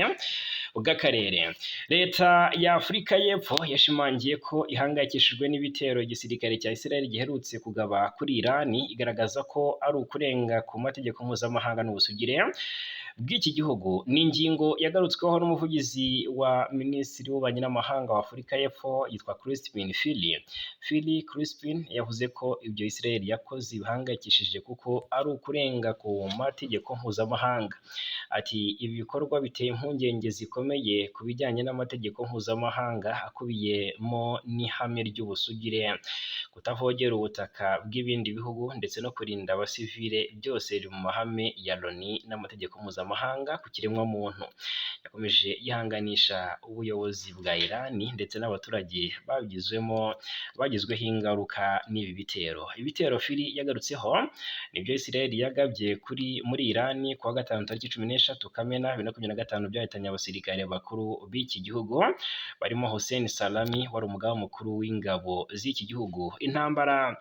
Speaker 3: bw'akarere. Leta ya Afurika y'Epfo yashimangiye ko ihangayikishijwe n'ibitero igisirikare cya Israel giherutse kugaba kuri Irani, igaragaza ko ari ukurenga ku mategeko mpuzamahanga n'ubusugire bw'iki gihugu. Ni ingingo yagarutsweho n'umuvugizi wa Minisitiri w'Ububanyi n'Amahanga wa Afurika y'Epfo yitwa Crispin Phili. Phili Crispin yavuze ko ibyo Israel yakoze bihangayikishije kuko ari ukurenga ku mategeko mpuzamahanga. Ati: "Ibi bikorwa biteye impungenge zikomeye ku bijyanye n'amategeko mpuzamahanga, akubiyemo n'ihame ry'ubusugire, kutavogera ubutaka bw'ibindi bihugu ndetse no kurinda abasivile, byose biri mu mahame ya Loni n'amategeko mpuzamahanga ku kiremwamuntu." Yakomeje yihanganisha ubuyobozi bwa Irani ndetse n'abaturage bagizweho ingaruka n'ibi bitero. Ibitero Phili yagarutseho nibyo Israel yagabye kuri muri Irani kuwa gatanu tariki 13 Kamena 2025, byahitanye abasirikare bakuru b'iki gihugu barimo Hossein Salami wari umugaba mukuru w'ingabo z'iki gihugu. Intambara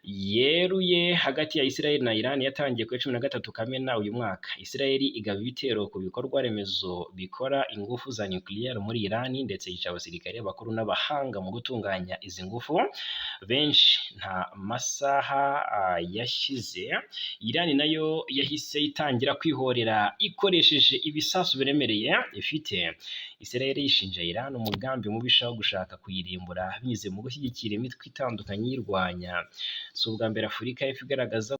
Speaker 3: yeruye hagati ya Israel na Iran yatangiye ku 13 Kamena uyu mwaka. Israel igaba ibitero ku bikorwa remezo bikora ingufu za nucleaire muri Iran, ndetse yica abasirikare bakuru n'abahanga mu gutunganya izi ngufu benshi. Nta masaha yashize, Iran nayo yahise itangira kwihorera ikoresheje ibisasu biremereye ifite. Israel yishinja Iran umugambi mubisha wo gushaka kuyirimbura binyuze mu gushyigikira imitwe itandukanye iyirwanya. Si ubwa mbere Afurika y'Epfo igaragaza